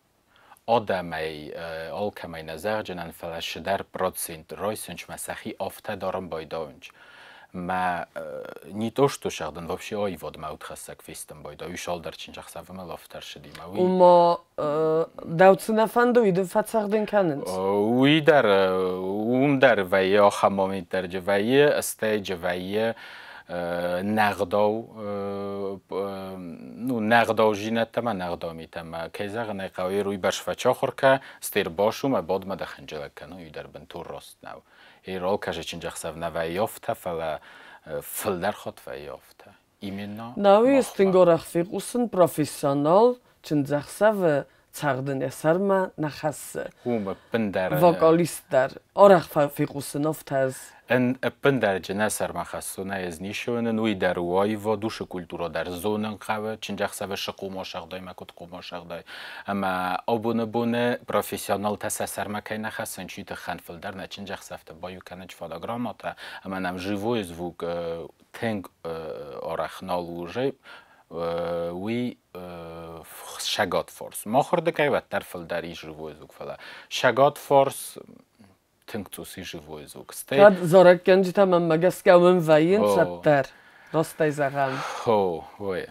Адӕмӕй алкӕмӕй нӕ зӕгъджынӕн, фӕлӕ цыдӕр процент райсынч мӕ сӕхи афтӕ дарын байдауынч. Мӕ не то что сагъдын, вообще аивад мӕ удхӕссӕг фестын байдау. Уый салдӕр чындзӕхсӕвы мыл афтӕ ӕрцыди мӕ уый. Ома дӕу цы нӕ фӕнды, уый дын фӕцӕгъдын кӕнынц? Уый дӕр, уым дӕр вӕййы ахӕм момент дӕр джы вӕййы, стӕй джы вӕййы нӕгъдау, ну, нӕгъдаудзинӕдтӕ ӕмӕ нӕгъдау митӕ ӕмӕ, кӕй зӕгъын ӕй хъӕуы, уый бӕрц фӕчахуыр кӕ, стӕй ӕрбасу мӕ бадмӕ дӕ хынджылӕг кӕн, уый дӕр бынтон раст нӕу. Алкӕцы чындзӕхсӕв нӕ вӕййы афтӕ, фӕлӕ фылдӕр хатт вӕййы афтӕ. Именно Науи ӕз тынг арӕх фехъусын профессионал чындзӕхсӕвы Цӕгъдын йӕ сӕрмӕ нӕ хӕссы. Уым ӕппындӕр Вокалист дӕр арӕх фехъусын афтӕ ӕз. Ӕппындӕр нӕ сӕрмӕ хӕссон ӕз ницы уынын, уый дӕр у аивад, уыцы культурӕ дӕр зонын хъӕуы, чындзӕхсӕвы цы хъомасӕгъдӕй мӕ куыд хъомасӕгъдӕй. Ӕмӕ абоны боны профессионалтӕ сӕ сӕрмӕ кӕй нӕ хӕссынц, уый тыххӕн фылдӕр нӕ чындзӕхсӕвты баиу кӕнынц фонограммӕтӕ, ӕмӕ нӕм живой звук тынг арӕх нал у уже, уый сӕгат форс. Махырдыгӕй уӕддӕр фылдӕр ис живой звук, фӕлӕ сӕгат форс тынг цъус ис живой звук. Стӕй Кӕд зарӕггӕнджытӕ мӕнмӕ гӕсгӕ уым вӕййынц, уӕддӕр. Растӕй зӕгъӕм. Хо, ой.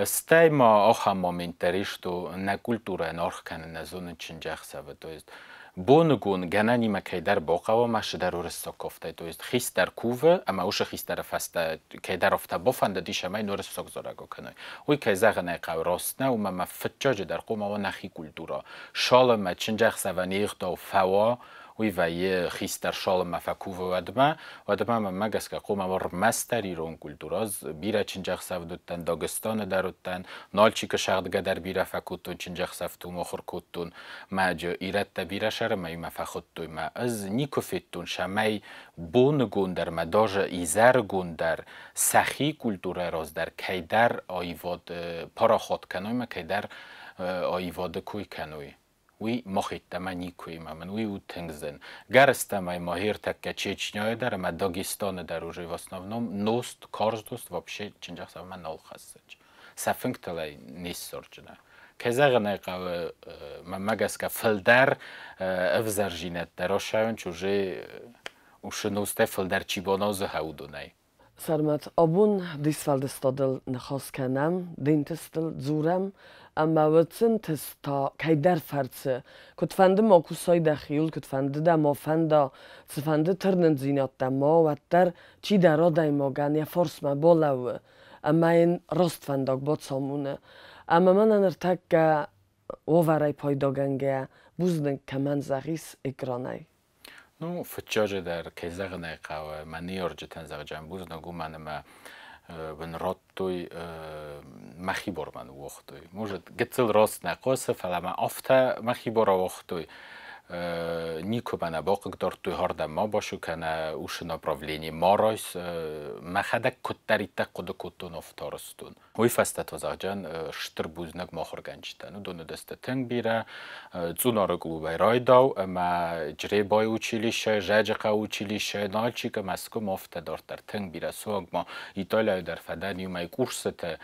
Стӕй ма ахӕм момент дӕр ис, то нӕ культурӕйӕн аргъ кӕнын нӕ зонын чындзӕхсӕвы. То есть боныгон гӕнӕнимӕ кӕйдӕр бахъӕуа ма цыдӕр уырыссаг кафтӕй. То есть хистӕр кувы, ӕмӕ уыцы хистӕры фӕстӕ кӕйдӕр афтӕ бафӕндыдис, ӕмӕ йын уырыссаг зарӕг акӕной. Уый, кӕй зӕгъын ӕй хъӕуы, раст нӕу, ӕмӕ ма фыццаджыдӕр хъуамӕ уа нӕхи культурӕ. Цалынмӕ чындзӕхсӕвӕн йе гъдау фӕуа, уый вӕййы хистӕр цалынмӕ фӕкувы, уӕдмӕ. Уӕдмӕ мӕнмӕ гӕсгӕ хъуамӕ уа ӕрмӕстдӕр ирон культурӕ. Ӕз бирӕ чындзӕхсӕвд уыдтӕн, Дагестаны дӕр уыдтӕн, Нальчикы сӕгъдгӕ дӕр бирӕ фӕкодтон, чындзӕхсӕвты уым ахуыр кодтон. Мӕ ирӕттӕ бирӕ сӕрымӕ мӕ фӕхуыдтой мӕ. Ӕз никуы федтон, цӕмӕй боныгон дӕр мӕ даже изӕрыгон дӕр сӕхи культурӕ раздӕр кӕйдӕр аивад парахат кӕной мӕ кӕйдӕр аивады кой кӕной. Уый мах йеддӕмӕ никуы ӕмӕ мын уый у тынг зын. Гӕрыстӕмӕй ма ӕртӕккӕ Чечняйы дӕр ӕмӕ Дагестаны дӕр уже в основном нозт, карз нозт вообще чындзӕхсӕвмӕ нал хӕссынц. Сӕ фынгтыл ӕй не ссардзынӕ. Кӕй зӕгъын ӕй хъӕуы, мӕнмӕ гӕсгӕ фылдӕр ӕвзӕрдзинӕдтӕ расайынц уже уыцы нозтӕй фылдӕр чи баназы, уыдонӕй. Сӕрмӕт, абон де сфӕлдыстадыл ныхас кӕнӕм, де нтыстыл дзурӕм, ӕмӕ уыцы ӕнтыст та кӕйдӕр фӕрцы, куыдфӕнды ма кусай дӕхиуыл, куыдфӕнды дӕ ма фӕнда, цыфӕнды тырнындзинӕдтӕ ма, уӕддӕр чидӕр адӕймагӕн йӕ фарсмӕ балӕууы ӕмӕ йын раст фӕндаг бацамоны. Ӕмӕ мӕнӕ ныртӕккӕ уавӕрӕй пайдагӕнгӕйӕ бузныг кӕмӕн зӕгъис экранӕй? Ну, фыццаджыдӕр, кӕй зӕгъын ӕй хъӕуы, мӕ ныййарджытӕн зӕгъджан бузныг, уымӕн ӕмӕ мын радтой, мӕхи бар мӕ ныууагътой. Может, гыццыл раст нӕ хъуысы, фӕлӕ мӕ афтӕ мӕхи бар ауагътой. Никуы мӕ нӕ бахъыгдардтой, ардӕм ма басу кӕнӕ уыцы направлени ма райс. Мӕхӕдӕг куыддӕриддӕр хъуыды кодтон, афтӕ арӕзтон. Уый фӕстӕ та зӕгъджан стыр бузныг мӕ ахуыргӕнджытӕн. Уыдон уыдысты тынг бирӕ. Цъунары клубӕй райдау ӕмӕ Чъребайы училище, Зӕджыхъӕуы училище, Нальчикы, Мӕскуы афтӕ дарддӕр тынг бирӕ. Суанг ма Италияйы дӕр фӕдӕн иумӕ курсыты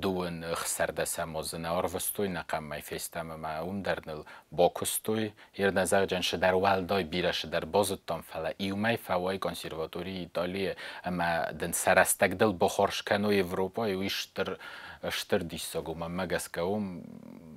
дыууын ӕхсӕрдӕсӕм азы нӕ арвыстой, нӕ къаммӕй фестӕм ӕмӕ уым дӕр ныл бакуыстой. Ирнӕ зӕгъджан цыдӕр уӕлдай бирӕ цыдӕр базыдтам, фӕлӕ иумӕ фӕуай консерваторийы Италийы ӕмӕ дын сӕ рӕстӕг дыл бахарз кӕной Европӕйы, уый стыр, стыр диссаг у. Мӕнмӕ гӕсгӕ уым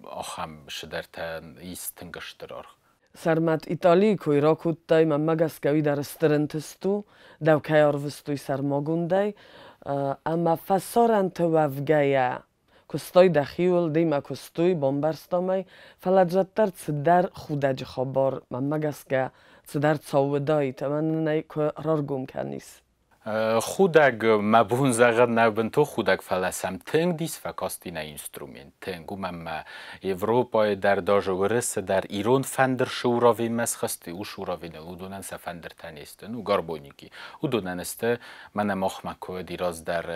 ахӕм цыдӕртӕ ис тынг стыр аргъ. Сӕрмӕт, Италийы кой ракодтай, мӕнмӕ гӕсгӕ уый дӕр стыр ӕнтыст у, дӕу кӕй арвыстой сӕрмагондӕй. Ӕмӕ фӕсарӕнты уӕвгӕйӕ куыстай дӕхиуыл, демӕ куыстой, бамбӕрстам ӕй, фӕлӕ уӕддӕр цыдӕр худӕджы хабар, мӕнмӕ гӕсгӕ, цыдӕр цӕуыдаид, ӕмӕ нын ӕй куы раргом кӕнис. Худӕг, мӕ бон зӕгъын нӕу бынтон худӕг, фӕлӕ сӕм тынг дис фӕкасти нӕ инструмент. Тынг, уымӕн ӕмӕ Европӕйы дӕр, даже Уырысы дӕр ирон фӕндыр цы уровеньмӕ схызти, уыцы уровеныл уыдонӕн сӕ фӕндыртӕ не сты, ну, гармоники. Уыдонӕн сты, мӕнӕ махмӕ куы уыди раздӕр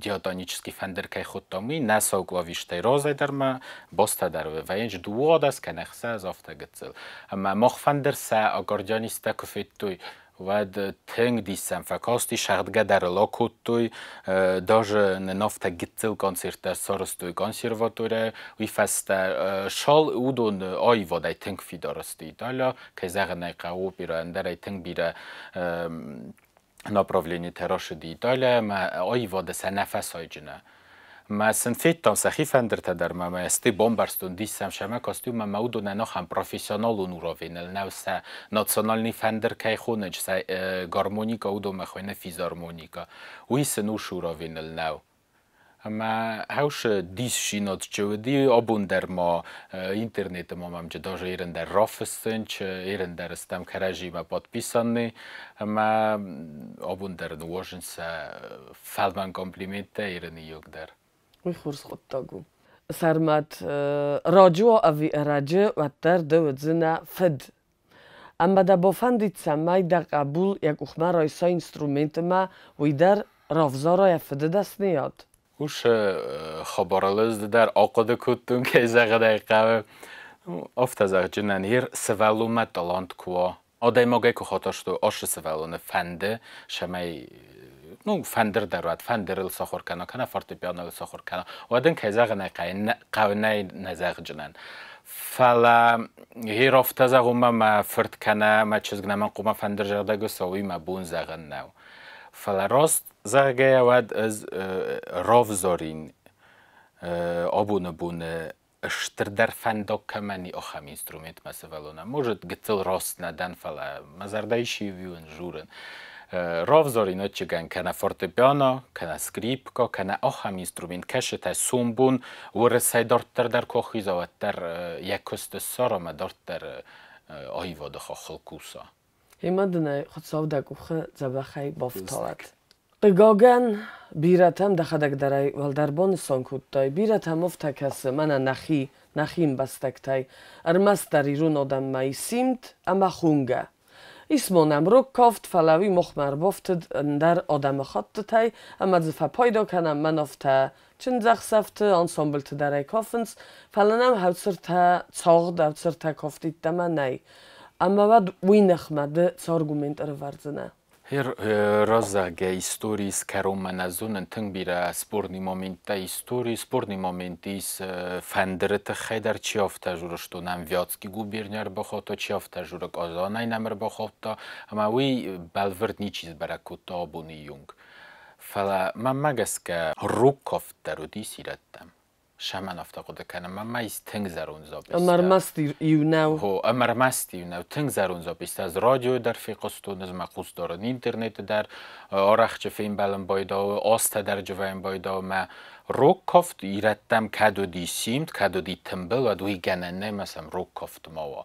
диатонический фӕндыр кӕй хуыдтам, уый, нӕ сау клавиштӕй разӕй дӕр ма базтӕ дӕр вӕййынц 12 кӕнӕ 6, афтӕ гыццыл. Ӕмӕ мах фӕндыр сӕ аккордеонисттӕ куы федтой, уӕд тынг диссӕн фӕкасти, сӕгъдгӕ дӕр ыл акодтой, даже нын афтӕ гыццыл концерттӕ сарӕзтой консерваторийӕ. Уый фӕстӕ шал уыдон аивадӕй тынг фидар сты Италия, кӕй зӕгъын ӕй хъӕуы, оперӕ ӕндӕрӕй тынг бирӕ направленитӕ рацыди Италия ӕмӕ аивады сӕ нӕ фӕсайджынӕ. Мӕ сын федтам сӕхи фӕндыртӕ дӕр ӕмӕ мӕ стӕй бамбӕрстон, дис сӕм сӕмӕ костюм ӕмӕ уыдонӕн ахӕм профессионалон уровеныл нӕу сӕ национальный фӕндыр кӕй хонынц, сӕ гармоника уыдонмӕ хуыйны физармоника. Уый сын уыцы уровеныл нӕу. Ӕмӕ хӕусы дисзинад чи уыди, абон дӕр ма интернеты ма мӕм даже ерын дӕр рафыссынч, ерын дӕр стӕм кӕрӕдзимӕ подписанный, ӕмӕ абон дӕр ныуазынц сӕ фӕлмӕн комплименттӕ ерыны йог дӕр. Уый хорз хъуыддаг у. Сӕрмӕт, раджы уа ӕви ӕрӕджы, уӕддӕр ды уыдзынӕ фыд. Ӕмӕ дӕ бафӕндид, цӕмӕй дӕ хъӕбул йӕ къухмӕ райса инструментимӕ, уый дӕр равзара йӕ фыды дӕсныйад? Уыцы хабарыл ӕз дӕр ахъуыды кодтон, кӕй зӕгъын ӕй хъӕуы. Афтӕ зӕгъджынӕн, йе сывӕллонмӕ талант куы уа, адӕймагӕй куы хатастой, ацы сывӕллоны фӕнды, цӕмӕй ну, фӕндыр дӕр уӕд, фӕндырыл сахуыр кӕна, кӕнӕ фортепианойыл сахуыр кӕна, уӕд ын, кӕй зӕгъын ӕй хъӕуы, нӕ нӕ зӕгъджынӕн. Фӕлӕ гъер афтӕ зӕгъунмӕ мӕ фырт кӕнӕ мӕ чызг нӕмӕн хъуамӕ фӕндыр зӕгъдӕг уса, уый мӕ бон зӕгъын нӕу. Фӕлӕ раст зӕгъгӕйӕ, уӕд ӕз равзарин абоны боны стырдӕр фӕндаг кӕмӕн и, ахӕм инструмент мӕ сывӕллонӕн. Может, гыццыл раст нӕ дӕн, фӕлӕ мӕ зӕрдӕ исивиуын журын. Равзарин ӕччыгӕн кӕнӕ фортепиано, кӕнӕ скрипка, кӕнӕ ахӕм инструмент, кӕсытӕ сомбон уырысӕй дарддӕр дӕр куы ахиза, уӕддӕр йӕ куыст ссара ӕмӕ дарддӕр аивады хаххыл куса. Ӕмӕ дын ӕй Хуыцау дӕ къухы дзӕбӕхӕй бафтауӕд. Хъыгагӕн, бирӕтӕм дӕхӕдӕг дӕр ӕй уӕлдӕр банысан кодтай, бирӕтӕм афтӕ кӕсы, мӕнӕ нӕхи, нӕхи ӕмбӕстӕгтӕй, ӕрмӕстдӕр ирон адӕммӕ и симд ӕмӕ хонгӕ. Ис ма нӕм рог кафт, фӕлӕ уый махмӕ ӕрбафтыд ӕндӕр адӕмыхӕттытӕй, ӕмӕ дзы фӕпайда кӕнӕм мӕн афтӕ чындзӕхсӕвты, ансамблты дӕр ӕй кафынц, фӕлӕ нӕм хӕуцыртӕ цагъд, ӕуцыртӕ кафт йеддӕмӕ нӕй. Ӕмӕ уӕд уый ныхмӕ ды цы аргумент ӕрӕвӕрдзынӕ? Раззагӕ историйы кӕронмӕ нӕ зонын тынг бирӕ спорный моменттӕ историйы. Спорный момент ис фӕндыры тыххӕй дӕр, чи афтӕ журы, что нӕм Вятский губерния ӕрбахаудта, чи афтӕ журы, Казанӕй нӕм ӕрбахаудта, ӕмӕ уый бӕлвырд ничи сбӕрӕг кодта абоны онг. Фӕлӕ мӕнмӕ гӕсгӕ рог кафт дӕр уыдис ирӕттӕм. Сӕмӕн афтӕ хъуыды кӕнӕм, ӕмӕ ис тынг зӕронд записьтӕ. Ӕмӕ ӕрмӕст иу нӕу. Хо, ӕмӕ ӕрмӕст иу нӕу. Тынг зӕронд записьтӕ. Ӕз радиойы дӕр фехъуыстон, ӕз мӕ хъус дарын интернеты дӕр, арӕхджы фембӕлын байдауы, азтӕ дӕр джывӕйын байдауы. Мӕ рог кафт ирӕттӕм кӕд уыди симд, кӕд уыди тымбыл, уӕд уый гӕнӕн нӕй, ӕмӕ сӕм рог кафт ма уа.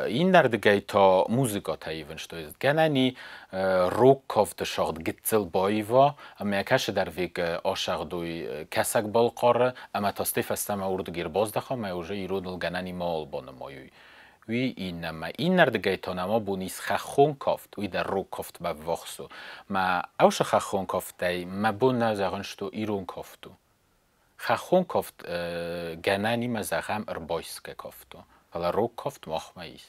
Иннӕрдыгӕй та музыкатӕ ивын сты. Гӕнӕн и рог кафты сагъд гыццыл баива, ӕмӕ кӕсыдӕр век асагъдой Кӕсӕг-Балхъары, ӕмӕ та стӕй фӕстӕмӕ уырдыг ӕрбаздӕха, ӕмӕ уже ироныл гӕнӕн и мал банымайой. Уый иннӕмӕ. Иннӕрдыгӕй та нӕм абон ис хӕххон кафт, уый дӕр рог кафтмӕ ввахс у. Мӕ ӕвсы хӕххон кафтӕй мӕ бон нӕ зӕгъын, что ирон кафт у. Хӕххон кафт гӕнӕнимӕ зӕгъӕм ӕрбайсгӕ кафт у, фӕлӕ рог кафт махмӕ ис.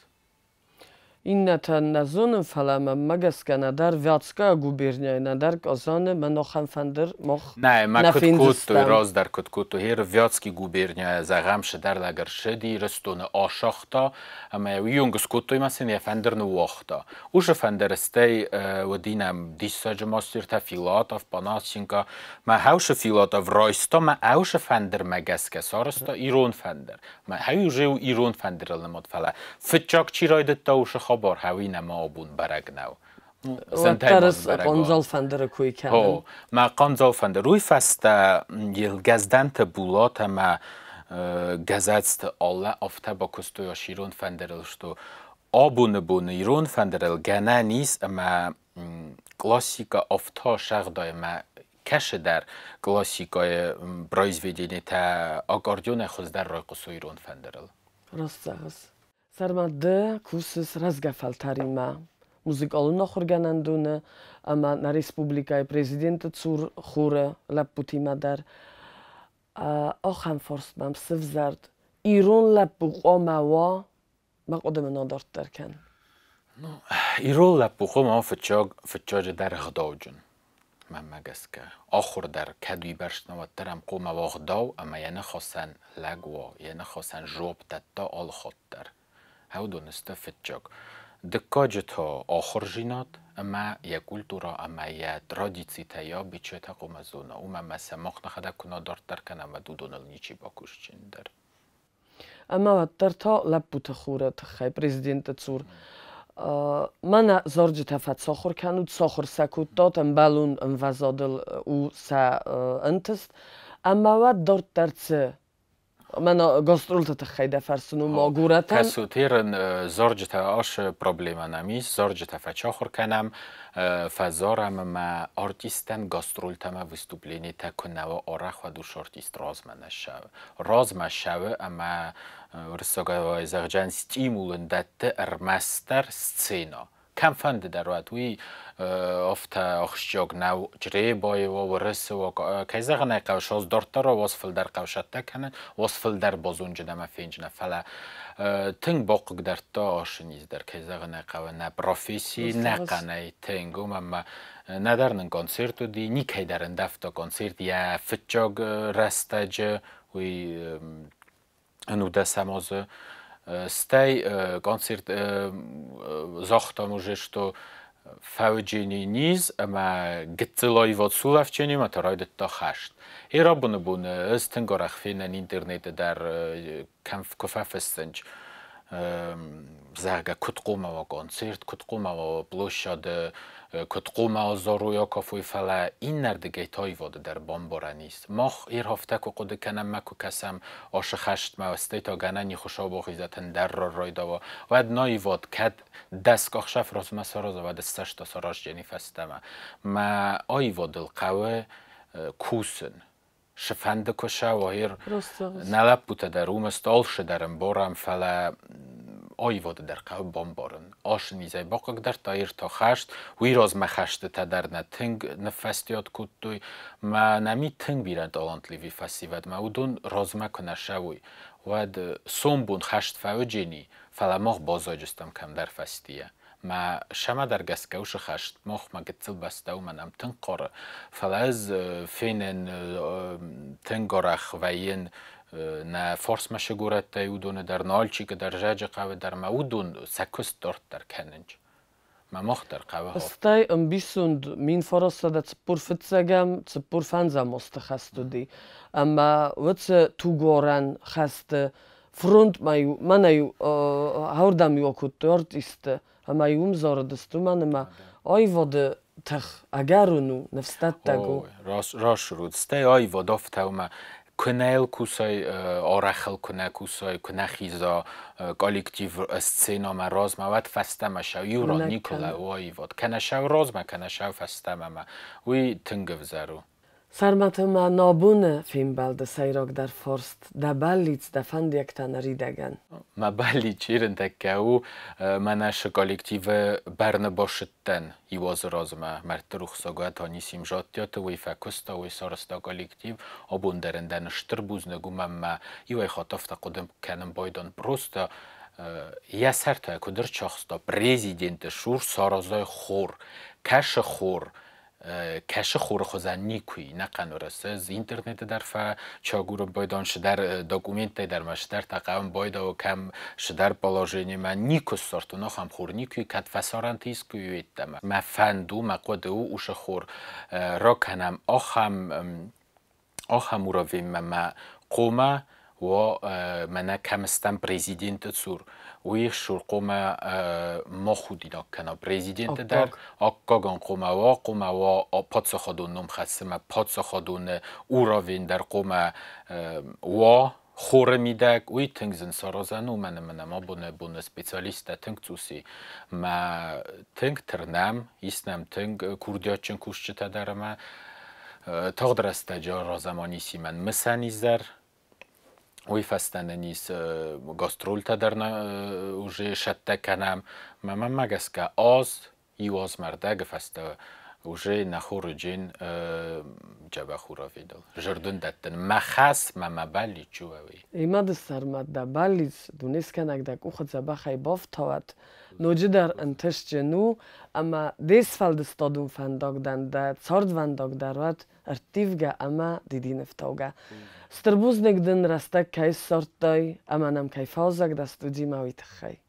Иннӕтӕн нӕ зонын, фӕлӕ мӕнмӕ гӕсгӕ нӕдӕр Вятская губернияйы, нӕдӕр Казаны мӕн ахӕм фӕндыр мах Нӕ, мӕ нӕ куыд кодтой, фендзыстӕм. Раздӕр куыд кодтой, гъер Вятский губернияйы зӕгъӕм цыдӕр лӕг ӕрцыди, Ирыстоны асагъта, ӕмӕ уый онг скодтой ӕмӕ сын йӕ фӕндыр ныууагъта. Уыцы фӕндыр стӕй уыди нӕм диссаджы мастертӕ Филатов, Панасенко. Мӕ хӕусы Филатов райста мӕ ӕусы фӕндырмӕ гӕсгӕ сарӕзта ирон фӕндыр. Мӕ хӕуи уже у ирон фӕндырыл нымад, фӕлӕ фыццаг чи райдыдта уыцы хабар, хӕуи нӕма абон бӕрӕг нӕу. Уӕддӕр хъандзал фӕндыры кой кӕнын. О, мӕ хъандзал фӕндыр. Уый фӕстӕ йыл Гӕздӕнты Булат ӕмӕ Газацты Аллӕ афтӕ бакуыстой ас ирон фӕндырыл, что абоны боны ирон фӕндырыл гӕнӕн ис ӕмӕ классикӕ афтӕ сӕгъдай ӕмӕ кӕсыдӕр классикӕйы произведенитӕ аккордеонӕй хуыздӕр райхъуысой ирон фӕндырыл. Раст зӕгъыс. Сӕрмӕт, ды кусыс рӕзгӕ фӕлтӕримӕ музыкалон ахуыргӕнӕндоны ӕмӕ нӕ республикӕйы президенты цур хоры лӕппутимӕ дӕр. Ахӕм фарст мӕм сывзӕрд: ирон лӕппу хъуамӕ уа? Мӕ хъуыды мын адарддӕр кӕн. Ну, ирон лӕппу хъуамӕ уа фыццаг, фыццаджы дӕр ӕгъдауджын, мӕнмӕ гӕсгӕ. Ахуыр дӕр кӕд уыйбӕрц нӕ, уӕддӕр ӕм хъуамӕ уа ӕгъдау ӕмӕ йӕ ныхасӕн лӕг уа, йӕ ныхасӕн жуапп дӕтта алыхатт дӕр. Уыдон сты фыццаг. Дыккаджы та ахуырдзинад ӕмӕ йӕ культурӕ ӕмӕ йӕ традицитӕ, йӕ обычайтӕ хъуамӕ зона. Уымӕ ӕмӕ сӕ мах нӕхӕдӕг куы нӕ дарддӕр кӕнӕм, уӕд уыдоныл ничи бакусджын дӕр. Ӕмӕ уӕддӕр та лӕппуты хуры тыххӕй президенты цур мӕнӕ зарджытӕ фӕцахуыр кӕнут, сахуыр сӕ кодтат, ӕмбӕлон ӕмвӕзадыл у сӕ ӕнтыст. Ӕмӕ уӕд дарддӕр цы? Мӕнӕ гастролты тыххӕй дӕ фӕрсын у ма горӕтӕн. Кӕсут, ирын зарджытӕ асы проблемӕ нӕм ис, зарджытӕ фӕчахуыр кӕнӕм, фӕзарӕм ӕмӕ артисттӕн гастролтӕ ӕмӕ выступленитӕ куы нӕ уа арӕх, уӕд уыцы артист размӕ нӕ ссӕуы. Размӕ ссӕуы ӕмӕ уырыссагау зӕгъджан стимул ын дӕтты ӕрмӕстдӕр сценӕ. Кӕмфӕнды дӕр уӕд, уый афтӕ ахсджиаг нӕу Чъребайы уа, Уырысы уа, кӕй зӕгъын ӕй хъӕуы, саз дарддӕр уа, уац фылдӕр хъӕусӕттӕ кӕнын, уац фылдӕр базонджын ӕмӕ фенджын, фӕлӕ тынг бахъыгдардта ашы низ дӕр, кӕй зӕгъын ӕй хъӕуы, нӕ професси нӕ хъӕнӕй тынг, уымӕн ӕмӕ нӕдӕр нын концерт уыди, никӕй дӕр ӕндӕвта концерт йӕ фыццаг рӕстӕджы, уый ӕнудӕсӕм азы. Стӕй концерт загътам уже, что фӕуджени низ ӕмӕ гыццыл аивад сулӕфдженимӕ та райдыдта хӕст. Ирабоны бон ӕз тынг арӕх фенӕн интернеты дӕр кӕм куы фӕфыссынч, зӕгъгӕ, куыд хъуамӕ уа концерт, куыд хъуамӕ уа площады, куыд хъуамӕ азарой акафой, фӕлӕ иннӕрдыгӕй та аивады дӕр бамбарӕн ис. Мах ирхӕфтӕ куы хъуыды кӕнӕм мӕ куы кӕсӕм ашы хӕстмӕ, стӕй та гӕнӕн и Хуыцау бахизӕд ӕндӕр райдауа, уӕд нӕ аивад кӕд дӕсгӕхсӕв размӕ сараза, уӕд ссӕста саразджени фӕстӕмӕ. Мӕ аивадыл хъӕуы кусын. Сыфӕнды куы сӕуа, нӕ лӕппутӕ дӕр уымӕ алшы дӕр ӕмбарӕм, фӕлӕ аивады дӕр хъӕуы бамбарын. Ашы низӕй бахъыгдардта ирта хӕст, уый размӕ хӕстытӕ дӕр нӕ тынг ныффӕстиат кодтой. Мӕ нӕм тынг бирӕ талантливи фӕсивӕд, мӕ уыдон размӕ куы нӕ сӕуой, уӕд сомбон хӕст фӕуыджени, фӕлӕ мах баззайдзыстӕм кӕмдӕр фӕстийӕ. Мӕ сӕмӕдӕр гӕсгӕ уыцы хӕст махмӕ гыццыл бӕстӕ у, мӕн ӕм тынг хъары. Фӕлӕ ӕз фенын тынг арӕх вӕййын нӕ форсмӕсы горӕттӕй уыдоны дӕр, Нальчикы дӕр, Зӕджыхъӕуы дӕр, мӕ уыдон сӕ куыст дарддӕр кӕнынц. Мӕ мах дӕр хъӕуы. Стӕй ӕмбисонд 1945 45 азты хӕст уыди. Ӕмӕ уыцы тугуарӕн хӕсты фронтмӕ-иу, мӕнӕ-иу ардӕм-иу акодтой артистты, ӕмӕ-иу уым зарыдысты, уымӕн ӕмӕ аивады тых ӕгӕрон у, ныфсдӕттӕг у. Рӕсугъд. Стӕй аивад афтӕ у, мӕ куы нӕ йыл кусай, арӕх ыл куы нӕ кусай, куы нӕ хиза коллектив сценӕмӕ размӕ, уӕд фӕстӕмӕ сӕу иу ран никуы лӕууы аивад. Кӕнӕ сӕу размӕ, кӕнӕ сӕу фӕстӕмӕ. Мӕ уый тынг ӕвзӕр у. Сӕрмӕт, ӕмӕ нӕ абоны фембӕлды сӕйрагдӕр фарст дӕ бӕллиц, дӕ фӕндиӕгтӕ ныридӕгӕн. Мӕ бӕллиц ирынтӕккӕ у, мӕнӕ шы коллективы бӕрны басыдтӕн иу азы размӕ. Мӕрдты рухсаг уӕд Анисим Жаттиаты, уый фӕкуыста, уый сарӕзта коллектив. Абон дӕр ын дӕн стыр бузныг, уымӕн мӕ иуӕй хатт афтӕ хъуыды кӕнын байдан. Просто йӕ сӕртӕ куыд ӕрцахста президенты цур саразай хор, кӕсы хор, кӕсы хоры хуызӕн никуы и, нӕхъӕн Уӕрӕсе. Ӕз интернеты дӕр фӕчагурын байдан, цыдӕр документтӕй дӕр мӕ цыдӕртӕ хъӕуын байдауы, кӕм цыдӕр положениемӕ никуы ссардтон ахӕм хор, никуы, кӕд фӕсарӕнты искуы йеддӕмӕ. Мӕ фӕнд у, мӕ хъуыды у, уыцы хор ракӕнӕм ахӕм ахӕм уровеньмӕ мӕ хъуамӕ уа мӕнӕ кӕм стӕм президенты цур, уый цур хъуамӕ ма худинаг кӕна президенты дӕр, аккагон хъуамӕ уа паддзахадон ном хӕссы, паддзахадон уровень дӕр хъуамӕ уа хоры мидӕг, уый тынг зын саразӕн у, мӕнӕ мӕнӕ абоны боны специалисттӕ тынг цъус и. Мӕ тынг тырнӕм, ис нӕм тынг курдиатджын кусджытӕ дӕр ӕмӕ тагъд рӕстӕджы аразӕм Анисимӕн мысӕн изӕр, уый фӕстӕ нын ис гастролтӕ дӕр уже сӕттӕ кӕнӕм. Мӕ мӕнмӕ гӕсгӕ аз, иу азмӕ ӕрдӕгы фӕстӕ уже нӕ хорыджын дзӕбӕх уравидыл. Зӕрдын дӕттын мӕ хӕс, мӕ мӕ бӕллиц у ӕви. Ӕмӕ сӕрмӕт дӕ бӕллиц, дунескӕнӕг дӕ къухы дзӕбӕхӕй бафтауӕд, ноджыдӕр ӕнтыстджын у, ӕмӕ де сфӕлдыстадон фӕндаг дӕн дӕ цардвӕндаг дӕр уӕд ӕрттивгӕ ӕмӕ дидинӕфтаугӕ. Стыр бузныг дын, рӕстӕг кӕй ссардтай ӕмӕ нӕм кӕй фӕуазӕг дӕ студимӕ, уый тыххӕй.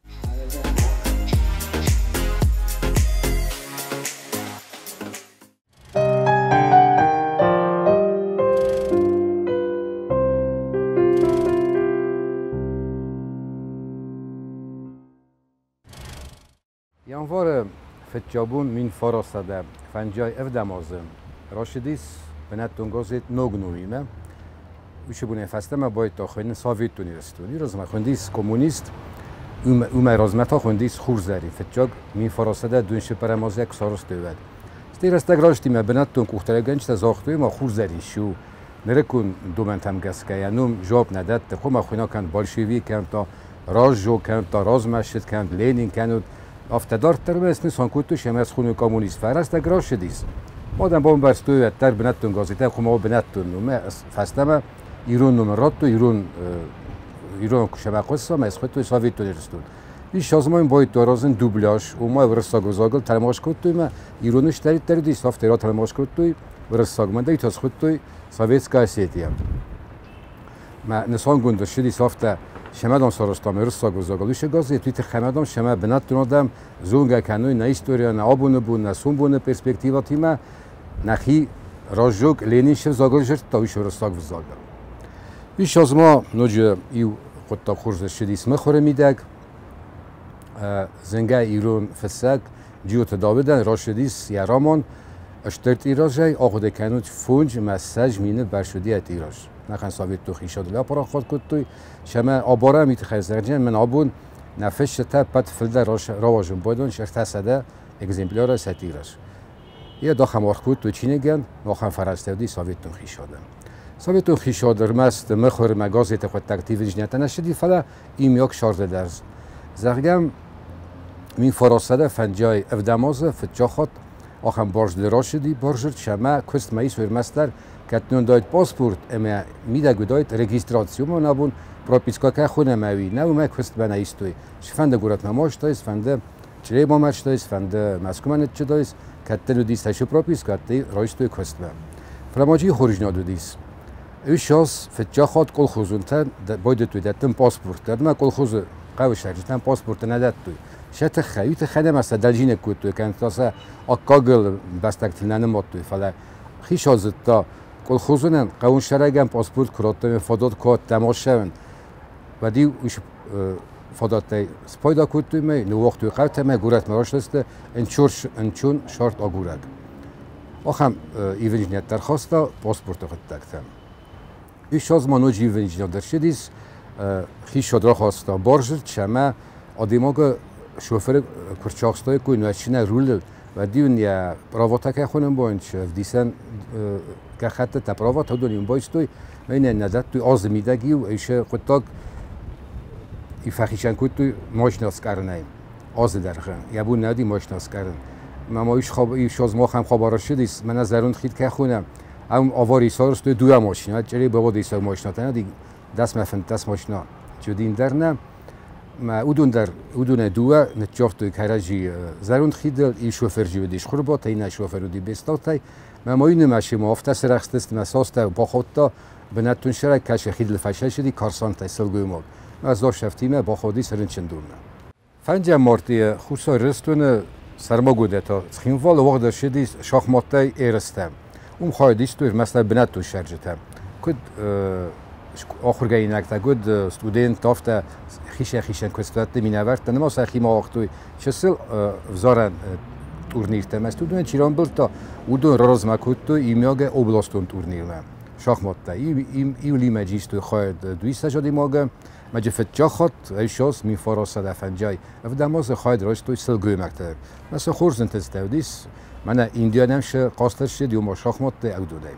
Январы фыццаг бон 1957 азы рацыдис бынӕттон газет ног номимӕ. Уыцы бонӕй фӕстӕмӕ байдыдта хуыйнын Советон Ирыстон. Уый размӕ хуындис коммунист, уымӕй размӕ та хуындис Хурзӕрин. Фыццаг 1909 азы сарӕзтой уӕд. Стӕй рӕстӕг рӕзтимӕ бынӕттон къухдариуӕггӕнджытӕ загътой, ма Хурзӕрин ссу. Нырыккон домӕнтӕм гӕсгӕ йӕ ном жуапп нӕ дӕтты. Хъуамӕ хуыйна канд большевик, кӕнӕ та раззог, кӕнӕ та размӕсыд, кӕнӕ Ленин, кӕнӕ афтӕ дарддӕр ма снысан кодтой, ӕмӕ схоной коммунист. Фӕрӕстӕг рацыдис. Адӕм бамбӕрстой, уӕддӕр бынӕттон газеттӕ хъуамӕ бынӕттон номӕ фӕстӕмӕ ирон номыр радтой, ирон куы хъуыста, ӕмӕ схуыдтой Советон Ирыстон. Ис азмӕ байдыдтой аразын дубляж, ома уырыссаг ӕвзагыл тӕлмац кодтой ӕмӕ ирон стӕриддӕр уыдис, афтӕ ратӕлмац кодтой уырыссагмӕ, дӕр та схуыдтой Советская Осетия. Мӕ нысангонд ссыдис афтӕ, семӕдӕм сарӕзтам уырыссаг ӕвзагыл уыцы газет, уый тыххӕй мӕдӕм семӕ бынӕттон адӕм зонгӕ кӕной нӕ историйӕ, нӕ абоны бон, нӕ сомбоны перспективӕтимӕ, нӕхи раззог Ленин цы взагыл дзырдта, уый уырыссаг взагыл. Ис азмӕ ноджы иу хъуыддаг хорз ссыдис мыхуыры мидӕг. Зынгӕ ирон фыссӕг Джиоты Давидӕн рацыдис йӕ роман Стыр тиражӕй, ахъуыды кӕнут, 65 000 бӕрц уыди йӕ тираж. Нӕхъӕн Советон хицауады апарахат кодтой, сӕмӕ абарӕм уый тыххӕй зӕгъджын, мӕн абон нӕ фысджытӕ пӕт фылдӕр рауадзын байдон 300 экземпляры сӕ тираж. Йӕ дахӕм аргъ кодтой чиныгӕн, ахӕм фӕрӕзтӕ уыди Советон хицауадӕн. Советон хицауад ӕрмӕст мыхуырмӕ газеты хъуыддӕгты ивындзинӕдтӕ нӕ ссыди, фӕлӕ имиаг сӕрды дӕр. Зӕгъгӕ, 1957 азы фыццаг хатт ахӕм бардзырд рацыди, бардзырд сӕмӕ куыстмӕ ис ӕрмӕстдӕр кӕд уыдаид паспорт ӕмӕ мидӕг уыдаид регистраци, уымӕн абон прописка кӕй хонӕм ӕви нӕ, уымӕй куыстмӕ нӕ истой. Сфӕнды горӕтмӕ ма сфӕнды Чъребамӕ сфӕнды Мӕскуымӕ ныццыдаис, кӕддӕр уыдис сӕ прописка, кӕддӕр райстой куыстмӕ. Фӕлӕ ма чи хорздзинад уыдис. Уый фыццаг хатт колхозонтӕ байдыдтой дӕттын паспорт. Ӕмӕ колхозы хъӕуы цӕрджытӕн паспорттӕ нӕ дӕттой. Сӕ тыххӕй, уый тыххӕй нӕ сӕ дӕлджиныг кодтой, кӕнӕ та сӕ аккагыл бӕстӕгтыл нӕ нымадтой, фӕлӕ хицау зыдта, колхозонӕн хъӕуон сӕрӕгӕн паспорт куы радтой, фадат куы радта ӕмӕ уӕд-иу фадаттӕй спайда кодтой мӕ, ныууагътой хъӕутӕ мӕ горӕтмӕ рацыдысты ӕнцон сарт агурӕг. Ахӕм ивындзинӕдтӕ ӕрхаста паспорты хъуыддӕгтӕ. Ис азмӕ ноджы ивындзинад ӕрцыдис, хицауад рахаста бардзырд, ӕмӕ адӕймагы шофыры куы рцахстаиккой нуӕзтджынӕй рулыл, уӕд-иу ын йӕ правотӕ кӕй хонӕм ӕвдисӕн гӕххӕттытӕ правотӕ уыдон-иу байстой, ӕмӕ йын нӕ дӕттой азы мидӕг-иу ӕй хъуыддаг фӕхицӕн кодтой машинӕ скъӕрынӕй азы дӕргъы. Йӕ бон нӕ уыди машинӕ скъӕрын. Мӕ ма ис аз махӕн хабар ссыдис, мӕнӕ зӕронд хид кӕй хонӕм, ам авари сарӕзтой дыууӕ машинӕ, Чъребайы исӕг машинӕтӕ, 10 мӕ 15 машинӕ чудин дӕр нӕ. Мӕ уыдон дӕр, уыдонӕй дыууӕ ныццавтой кӕрӕдзи зӕронд хидыл, иу шофер джи уыдис Хурбатӕй, иннӕ шофер уыди Бестаутӕй. Мӕ ма иу машинӕ афтӕ сырӕхстысты, мӕ састӕ бахаудта, бынӕттон сӕрӕг кӕсы хидыл фӕсӕсыди Карсантӕй сылгоймаг. Мӕ засӕфтимӕ бахаудис рынчындонмӕ. 5 мартъийы Хуссар Ирыстоны сӕрмагондӕй та Цхинвалы уагъд ӕрцыдис шахматтӕй ерыстӕ. Уым хайад истой ӕрмӕстдӕр бынӕттон цӕрджытӕ. Куыд ахуыргӕнинӕгтӕ, куыд студенттӕ, афтӕ хицӕн-хицӕн куыстуӕтты минӕвӕрттӕ нымӕ сӕхимӕ уагътой чысыл ӕвзарӕн турниртӕ. Ӕмӕ студент чи рамбылдта, уыдон раразмӕ кодтой иумиагӕй областон турнирмӕ шахматтӕ. Иу лимӕджы истой хайад 200 адӕймагы, Мӕджы фыццаг хатт ӕйсос 1957 азы хайад райстой сылгоймӕгтӕ. Мӕ сӕ хорз ӕнтыстӕ уыдис, мӕнӕ Индианӕм сӕ хъазт ссыд иумӕ шахматтӕй ӕгъдудӕй.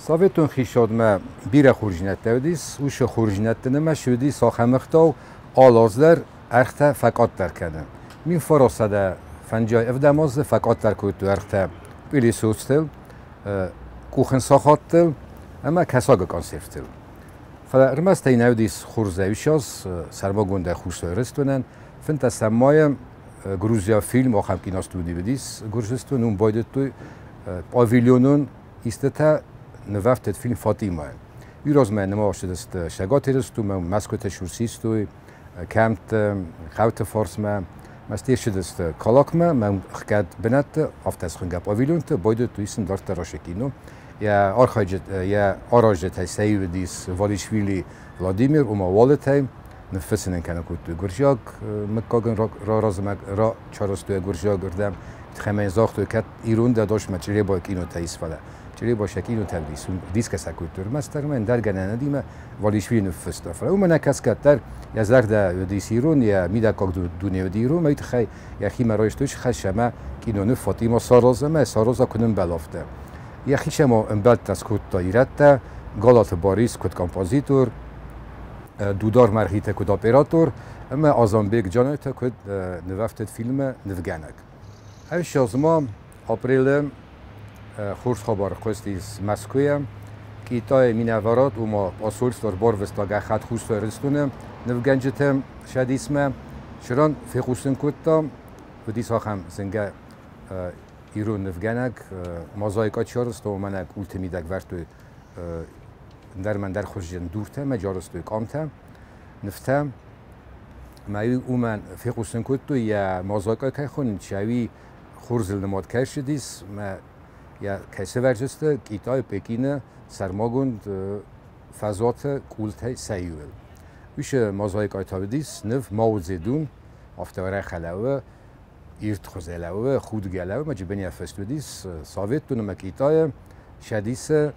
Советон хицауадмӕ бирӕ хорздзинӕдтӕ уыдис, уыцы хорздзинӕдты нымӕц уыдис ахӕм ӕгъдау, алы аз дӕр ӕргътӕ фӕкъаддӕр кӕнын. 1957 азы фӕкъаддӕр кодтой ӕргътӕ пылесостыл, къухын сахаттыл ӕмӕ кӕсагы консервтыл. Фӕлӕ ӕрмӕст ӕй нӕ уыдис хорзӕй уыцы сӕрмагондӕй Хуссар Ирыстонӕн. 15 майы Грузия фильм ахӕм киностуди уыдис Гуырдзыстоны, уым байдыдтой павильонон истытӕ нывӕфтыд фильм Фатимайы. Уый размӕ нымӕ ссыдысты Цӕгат Ирыстонмӕ, Мӕскуыты систой, кӕмтты, хъӕуты фарсмӕ. Мӕ ссыдысты Калакмӕ, мӕ хгӕд бынӕтты, афтӕ схуынгӕ павильонты, байдыдтой исын дарддӕр ацы кино. Йӕ архайджытӕ, йӕ аразджытӕй сӕ иу уыдис Валишвили Владимир, ома Уалытӕй. Ныффыссынӕн кӕнӕ кодтой гуырдзиаг мыггагӕн раразмӕ рачарӕзтой гуырдзиаг ӕрдӕм. Тхӕмӕн загътой, кӕд ирон дӕ досмӕ Чъребайы кинотӕ ис, фӕлӕ Чъреба сӕ кинотӕ уыдис, дискӕ сӕ кодтой. Ӕрмӕстдӕр ӕмӕ ӕндӕр гӕнӕн уыди, Валишвили ныффыста. Фӕлӕ уымӕ нӕ кӕсгӕ дӕр йӕ зӕрдӕ уыдис ирон, йӕ мидӕггаг дуне уыди ирон, уый тыххӕй йӕхимӕ райстой хӕс ӕмӕ киноныв Фатима сараза ӕмӕ сараза куы нымбӕл, афтӕ. Йӕхи сӕм ӕмбӕлттӕ скодта ирӕттӕ, Галаты Барис куыд композитор, Дудар Мӕргъитӕ куыд оператор ӕмӕ Азанбег Джанайтӕ куыд нывӕфтыд фильмы нывгӕнӕг. Ӕссӕдз апрелы хорз хабар хъуыстис Мӕскуыйӕ. Китайы минӕварад ома посольство ӕрбарвыста гӕххӕтт Хуссар Ирыстоны нывгӕнджыты цӕдисмӕ. Цыран фехъусын кодта, уыдис ахӕм зынгӕ ирон нывгӕнӕг мозаикӕ чарӕзта, уымӕн къулты мидӕг вӕрдтой ӕндӕр хуызджын дуртӕ ӕмӕ чарӕзтой къамтӕ, нывтӕ. Ӕмӕ уымӕн фехъусын кодтой, йӕ мозаикӕ кӕй хонынц, уый хорзыл нымад кӕй ссыдис, ӕмӕ йӕ кӕй сӕвӕрдзысты Китайы Пекины сӕрмагонд фӕзуаты къултӕй сӕ иуыл. Уыцы мозаикӕ та уыдис ныв Мао Цзэдун, афтӕ арӕх лӕууы, ирд хуызӕй лӕууы, худгӕ лӕууы, ӕмӕ джыбыны фыст уыдис Советтон ӕмӕ Китайы цӕдисы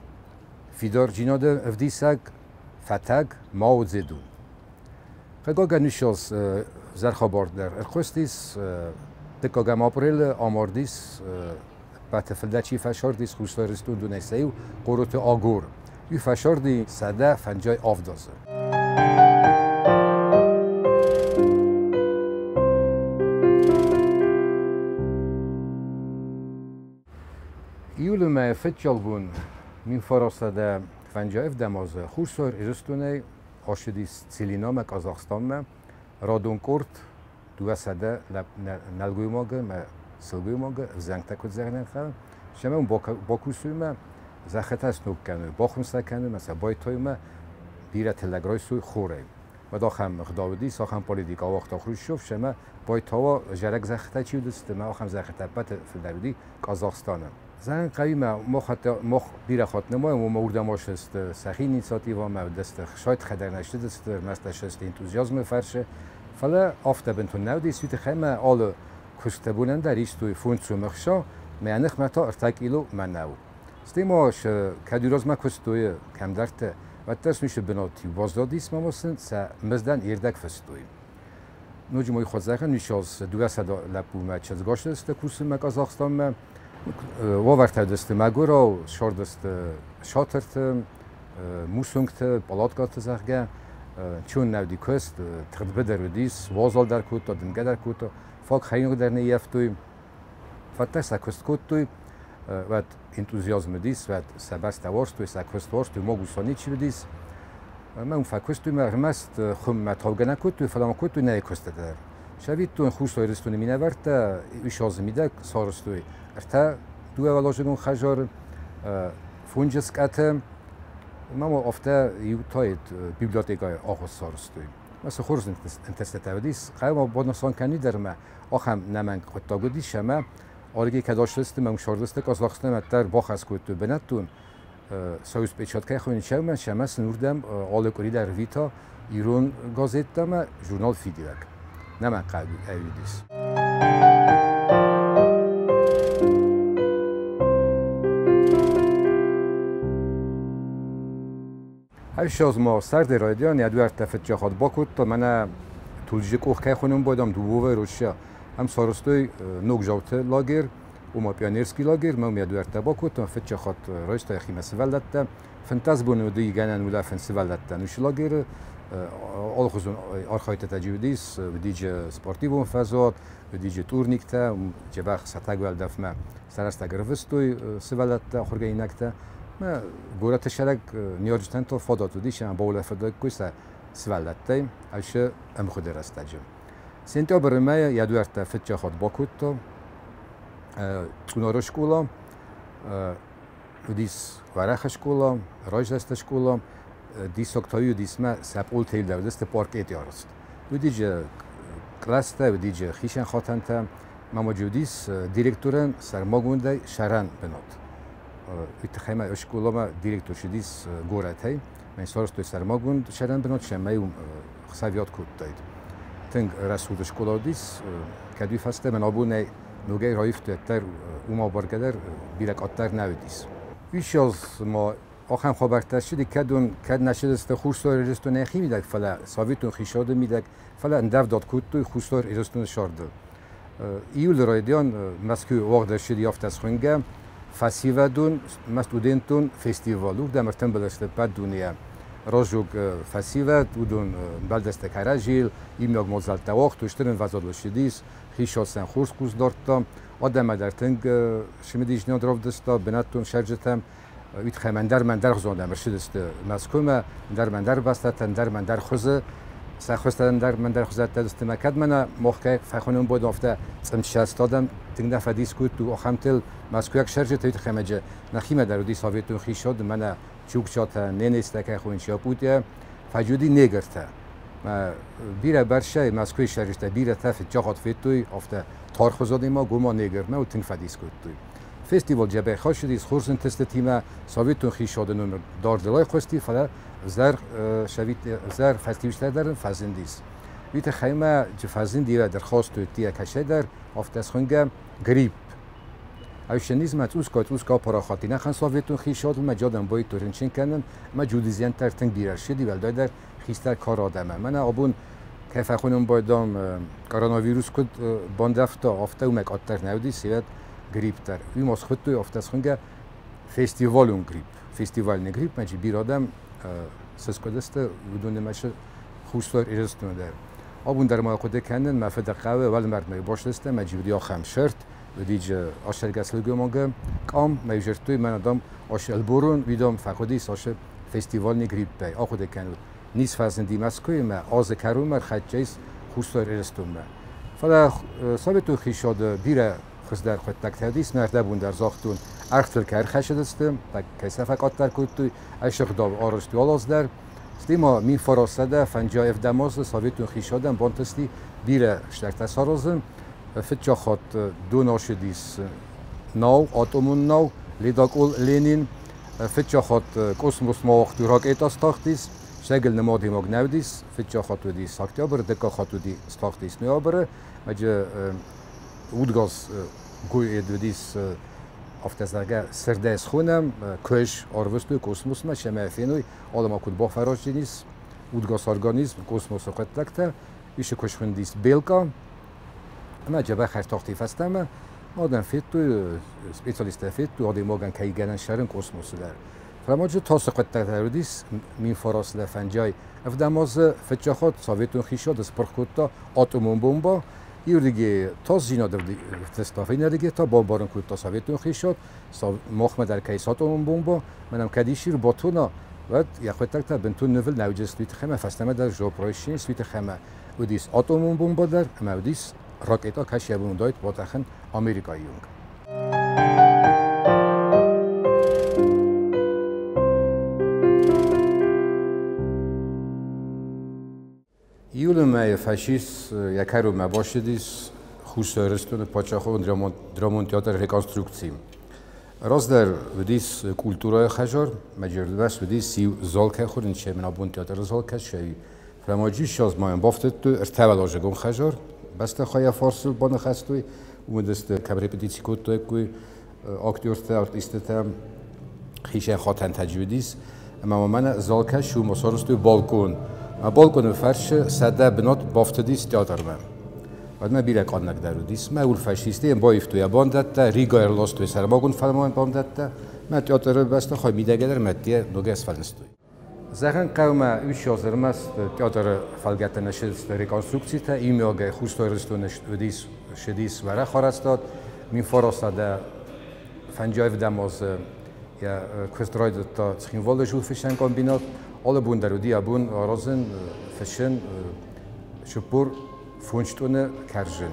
фидардзинады ӕвдисӕг фӕтӕг Мао Цзэдун. Хъыгагӕн уыцы зӕрхабар дӕр ӕрхъуыстис, дыккӕгӕм апрелы амардис ӕппӕты фылдӕр чи фӕсардис Хуссар Ирыстон дунейы сӕ иу Хъороты Агор. Уый фӕсарди 157 азы. Июлы мӕйы фыццаг бон 1957 азы Хуссар Ирыстонӕй ацыдис Целинамӕ, Казахстанмӕ радон къорд 200 нӕлгоймагы ӕмӕ сылгоймагы ӕвзӕнгтӕ куыд зӕгъынӕн хъӕуы. Сӕмӕ бакусуймӕ, зӕххытӕ сног кӕны, бахуым сӕ кӕны, ӕмӕ сӕ байтоймӕ бирӕ тыллӕг райсой хорӕй. Уӕд ахӕм ӕгъдау уыдис, ахӕм политикӕ ауагъта Хрущев, сӕмӕ байтауа зарӕг зӕххытӕ чи уыдысты, ӕмӕ ахӕм зӕххытӕ ӕппӕты фылдӕр уыди Казахстаны. Зӕгъын хъӕуы, мах бирӕ хатт нымайӕм, уымӕ уырдӕм ацыдысты сӕхи инициативӕмӕ, уыдысты сайт хӕдӕг ссыдысты, ӕрмӕст ссыдысты энтузиазмы фӕрцы. Фӕлӕ афтӕ бынтон нӕ уыдис, уый тыххӕй ӕмӕ алы куысты бонӕн дӕр истой 5 сомы ӕхца, мӕ ныхмӕ та 3 кило мӕнӕу. Стӕй ма кӕд размӕ куыстой кӕмдӕрты, уӕддӕр сын уыцы бынат иу баздадис ӕмӕ сын сӕ мыздӕн ӕрдӕг фыстой. Ноджы ма хъуыд уыцы 200 лӕппумӕ чызг ацыдысты кусынмӕ Казахстанмӕ. Уавӕртӕ уыдысты мӕгуырау, цардысты шатырты, мусонгты, палаткӕты, зӕгъгӕ. Чон нӕ уыди куыст, тыгъд быдыр уыдис, уазал дӕр кодта, дымгӕ дӕр кодта, фаг хӕринаг дӕр не ййӕфтой. Фӕддӕр сӕ куыст кодтой, уӕд энтузиазм уыдис, уӕд сӕ бӕстӕ уарзтой, сӕ куыст уарзтой, магуса ничи уыдис. Ӕмӕ уым фӕкуыстой ӕмӕ ӕрмӕст хуыммӕ таугӕ нӕ кодтой, фӕлӕ ма кодтой нӕ куысты дӕр. Цӕвиттон, Хуссар Ирыстоны минӕвӕрттӕ уыцы азы мидӕг сарӕзтой ӕртӕ дыууӕуӕладзыгон хӕдзары, фонджы скъӕты, ӕмӕ ма афтӕ иу та библиотекӕйы агъуыст сарӕзтой. Ӕмӕ цы хорз ӕнтыстытӕ уыдис, хъӕуы ма банысан кӕнын дӕр ӕмӕ ахӕм нӕмӕнг хъуыддаг уыдис, ӕмӕ ӕрыгон кӕд ацыдысты ӕмӕ сардысты Казахстанмӕ дӕр бахӕс кодтой бынӕттон Союз печать кӕй хонынц, ӕмӕ сын уырдӕм алы къуыри дӕр ӕрвита ирон газеттӕ ӕмӕ журнал «Фидиуӕг». Нӕмӕнг уыдис. Ӕссӕдз ма сӕрды райдиан йӕ дуӕрттӕ фыццаг хатт бакодта, мӕнӕ Тулдзы къух кӕй хонын байдам, дыууӕ Руссия. Ам сарӕзтой ногдзауты лагерь, ома пионерский лагерь, мӕ йӕ дуӕрттӕ бакодта, фыццаг хатт райста йӕхимӕ сывӕллӕттӕ. 15 боны уыди гӕнӕн улӕфын сывӕллӕттӕн уыцы лагеры. Алыхуызон архайдтытӕ уыдис, уыди спортивон фӕзуат, уыди турниктӕ, дзӕбӕх сатӕг уӕлдӕфмӕ сӕ рӕстӕг ӕрвыстой сывӕллӕттӕ, ахуыргӕнинӕгтӕ. Горӕты цӕрӕг ныййарджытӕн та фадат уыдис ӕмӕ баулӕфыдаиккой сӕ сывӕллӕттӕй ацы ӕмгъуыды рӕстӕджы. Сентябры мӕйы йӕ дуӕрттӕ фыццаг хатт бакодта Цъунары скъола, уыдис уӕрӕх скъола, райдзаст скъола, диссаг та уыдис мӕ сӕ пъолтӕ лӕууыдысты паркеты арӕзт. Уыдис кълӕстӕ, уыдис хицӕн хатӕнтӕ, ма уыдис директорӕн сӕрмагондӕй сӕрӕн бынат. Уый тыххӕй ма скъоламӕ директор ссыдис горӕтӕй. Мӕ сарӕзтой сӕрмагонд сӕрӕн бынат, сӕмӕ-иу хсӕвиат кодтаид. Тынг рӕсугъд скъола уыдис, кӕд уый фӕстӕ мӕн абонӕй ногӕй раивтой, уӕддӕр уымӕ абаргӕ дӕр бирӕ къаддӕр нӕ уыдис. Уыйас ма ахӕм хабӕрттӕ ссыди, кӕд уын кӕд нӕ ссыдысты Хуссар Ирыстонӕй химидӕг, фӕлӕ Советон хицауады мидӕг, фӕлӕ ӕндӕвдад кодтой Хуссар Ирыстоны сӕрды. Июлы райдиан Мӕскуы уагъд ӕрцыди афтӕ схуынгӕ фӕсивӕдон ӕмӕ студентон фестиваль. Уырдӕм ӕртымбыл сты ӕппӕт дунейӕ раздзог фӕсивӕд, уыдон бӕлдӕстӕ кӕрӕдзийыл, иумиаг мадзӕлттӕ уагътой, стыр ӕмвӕзадыл ссыдис, хицауад сӕм хорз хъус дардта, адӕммӕ дӕр тынг цымыдисдзинад равдыста бынӕттон цӕрджытӕм. Уый тыххӕй мӕндӕр мӕндӕр хуызон ӕрцыдысты Мӕскуымӕ, ӕндӕр мӕндӕр бӕстӕтӕ, ӕндӕр мӕндӕр хуызы сӕ хуызтӕ ӕндӕр мӕндӕр хуызӕттӕ сты. Мӕ кӕд мӕнӕ мохкӕй фӕхонын бон афтӕ цъымсӕст адӕм тынг нӕ фӕдис кодтой ахӕмтыл мӕскуыйаг цӕрджыты, уый тыххӕй мӕ нӕхимӕ дӕр уыди советон хицауад, мӕнӕ чукчатӕ, ненецтӕ кӕй хонынц Якутия, фӕджуди негртӕ. Бирӕ бӕрцӕй Мӕскуыйы цӕрджытӕ бирӕтӕ фыццагъд федтой, афтӕ тархуыз адӕймаг, уымӕ негрмӕ тынг фӕдис кодтой. Фестивал дзӕбӕх ссыдис хорз ӕнтыстытимӕ, советон хицауады номыр дардыл айхъуысти, фӕлӕ ӕвзӕр фӕстиуджытӕ дӕр фӕзындис. Уый тыххӕй ма фӕзынди дӕрхастой кӕсӕйдӕр, афтӕ схуынгӕ грипп. Ӕвшенизмӕ цъусгай-цъусгай апарахат ӕнӕхъӕн советон хицауадмӕ, адӕм байдыдтой рынчын кӕнын, ӕмӕ джудизиантӕ тынг бирӕ ссыди, уӕлдайдӕр хистӕр кары адӕмӕн. Мӕнӕ абон кӕй фӕхонын байдам коронавирус куыд бандӕвта, афтӕ уымӕй къаддӕр нӕ уыдис, севӕд грипп дӕр. Уый ма схуыдтой афтӕ схуынгӕ фестивалон грипп. Фестивальный грипп, мӕ бирӕ адӕм сыскъуыдысты, уыдонимӕ Хуссар Ирыстоны дӕр. Абон дӕр ма хъуыды кӕнын, мӕ фыды хъӕуы уӕлмӕрдмӕ басыдысты, мӕ уыди ахӕм сырд, уыди ацӕргӕ сылгоймагы къам, мӕ зӕрдтой, мӕнӕ дам асы ӕлборон, уый дам фӕхъуыдис ацы фестивальный гриппӕй. Ахъуыды кӕнут, низ фӕзынди Мӕскуыйы мӕ азы кӕронмӕ ӕрхӕццӕ ис Хуссар Ирыстонмӕ. Фӕлӕ советон хицауады бирӕ хуыздӕр хъуыддӕгтӕ уыдис, мӕ ӕрдӕбон дӕр загътон, ӕргътыл кӕй ӕрхӕссыдысты, кӕй сӕ фӕкъаддӕр кодтой, ӕсыгъдау арӕзт уӕлаз дӕр. Стӕй ма 1957 азы советон хицауадӕн бантысти бирӕ стӕгтӕ саразын. Фыццаг хатт дон ацыдис нау, атомон нау, ледокол Ленин. Фыццаг хатт космосмӕ уагътой ракетӕ стахтис, сӕгыл нымадимаг нӕ уыдис. Фыццаг хатт уыдис октябры, дыккаг хатт уыди стахтис ноябры. Мӕджы удгаз уыдис афтӕ зӕгъгӕ сырдӕй схонӕм, куыс арвыстой космосмӕ, сӕмӕ феной, алыма куыд бафӕразджынис удгас организм космосы хъуыддӕгтӕ, исы куыс хуындис Белка, ӕмӕ дзӕбӕх ӕртахти фӕстӕмӕ, адӕм федтой, специалисттӕ федтой, адӕймагӕн кӕй гӕнӕн сӕрын космосы дӕр. Фӕлӕ ма тасы хъуыддӕгтӕ уыдис 1957 азы фыццаг хатт советон хицауад спырх кодта атомон бомбӕ, иуырдыгӕй тасдзинад ӕвдыста, фӕйнӕрдыгӕй та бамбарын кодта советон хицауад, махмӕ дӕр кӕй ис атомон бомбӕ, мӕнӕм кӕд ис ӕрбатона, уӕд йӕ хъуыддӕгтӕ бынтон нывыл нӕ уыдысты, уый тыххӕй ӕмӕ фӕстӕмӕ дӕр жуапп райсынц, уый тыххӕй ӕмӕ уыдис атомон бомбӕ дӕр ӕмӕ уыдис ракетӕ, кӕцы йӕ бон уыдаид батӕхын Америкӕйы онг. Июлы мӕйы фӕцис йӕ кӕронмӕ басыдис Хуссар Ирыстоны паддзахадон драмон театры реконструкци. Раздӕр уыдис культурӕйы хӕдзар, мӕ зӕрдылбӕс уыдис иу зал кӕй хуынынц, мын абон театры зал кӕсы, фӕлӕ ма 20 мӕйӕн бафтыдтой ӕртӕуӕлазыгон хӕдзар, бӕстыхайӕ фарсыл баныхӕстой, уым уыдысты кӕм репетици кодтаиккой актертӕ, артисттӕ, хицӕн хатӕнтӕ уыдис. Ӕмӕ ма мӕнӕ зал кӕсы, уым сарӕзтой балкон. Балконы фарсы 100 бынат бафтыдис театрмӕ. Уӕдмӕ бирӕ къаннӕгдӕр уыдис. Мӕ улфӕсисты баивтой йӕ бандӕттӕ, Ригӕ ӕрластой сӕрмагонд фӕлмӕн бандӕттӕ. Мӕ театры бӕстыхай мидӕгӕй дӕр мӕ ногӕй сфӕлыстой. Зӕгъын хъӕуы мӕ 20 ӕрмӕст театры фӕлгӕтты нӕ ссыдысты реконструкцитӕ, иумиагӕй Хуссар Ирыстоны уыдис ссыдис уӕрӕх арӕзтад, 1957 азы йӕ куыст райдыдта Цхинвалы журфыссӕн комбинат. Алы бон дӕр уыди абон аразын, фыссын 45 тъоны кӕрзын.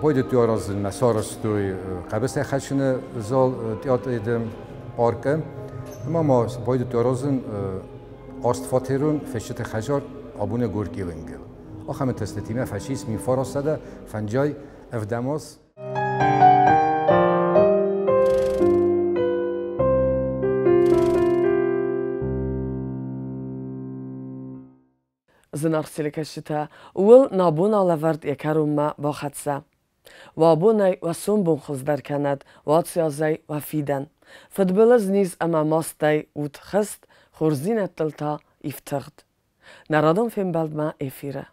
Байдыдтой аразынмӕ, сарӕзтой хъӕбысӕй хӕссыны зал театры паркы. Ӕмӕ ма байдыдтой аразын 8-фатерон фысджыты хӕдзар абоны Горькийы уынгыл. Ахӕм ӕнтыстытимӕ фӕцис 1957 аз. Зынаргъ телекӕсджытӕ, ууыл нӕ бон алӕвӕрд йӕ кӕронмӕ бахӕццӕ. Уӕ бонӕй уӕ сомбон хуыздӕр кӕнӕд, уӕ ацыазӕй уӕ фидӕн. Фыдбылыз, низ ӕмӕ мастӕй ут хызт, хорздзинӕдтыл та ифтыгъд. Нӕ радон фембӕлдмӕ эфиры.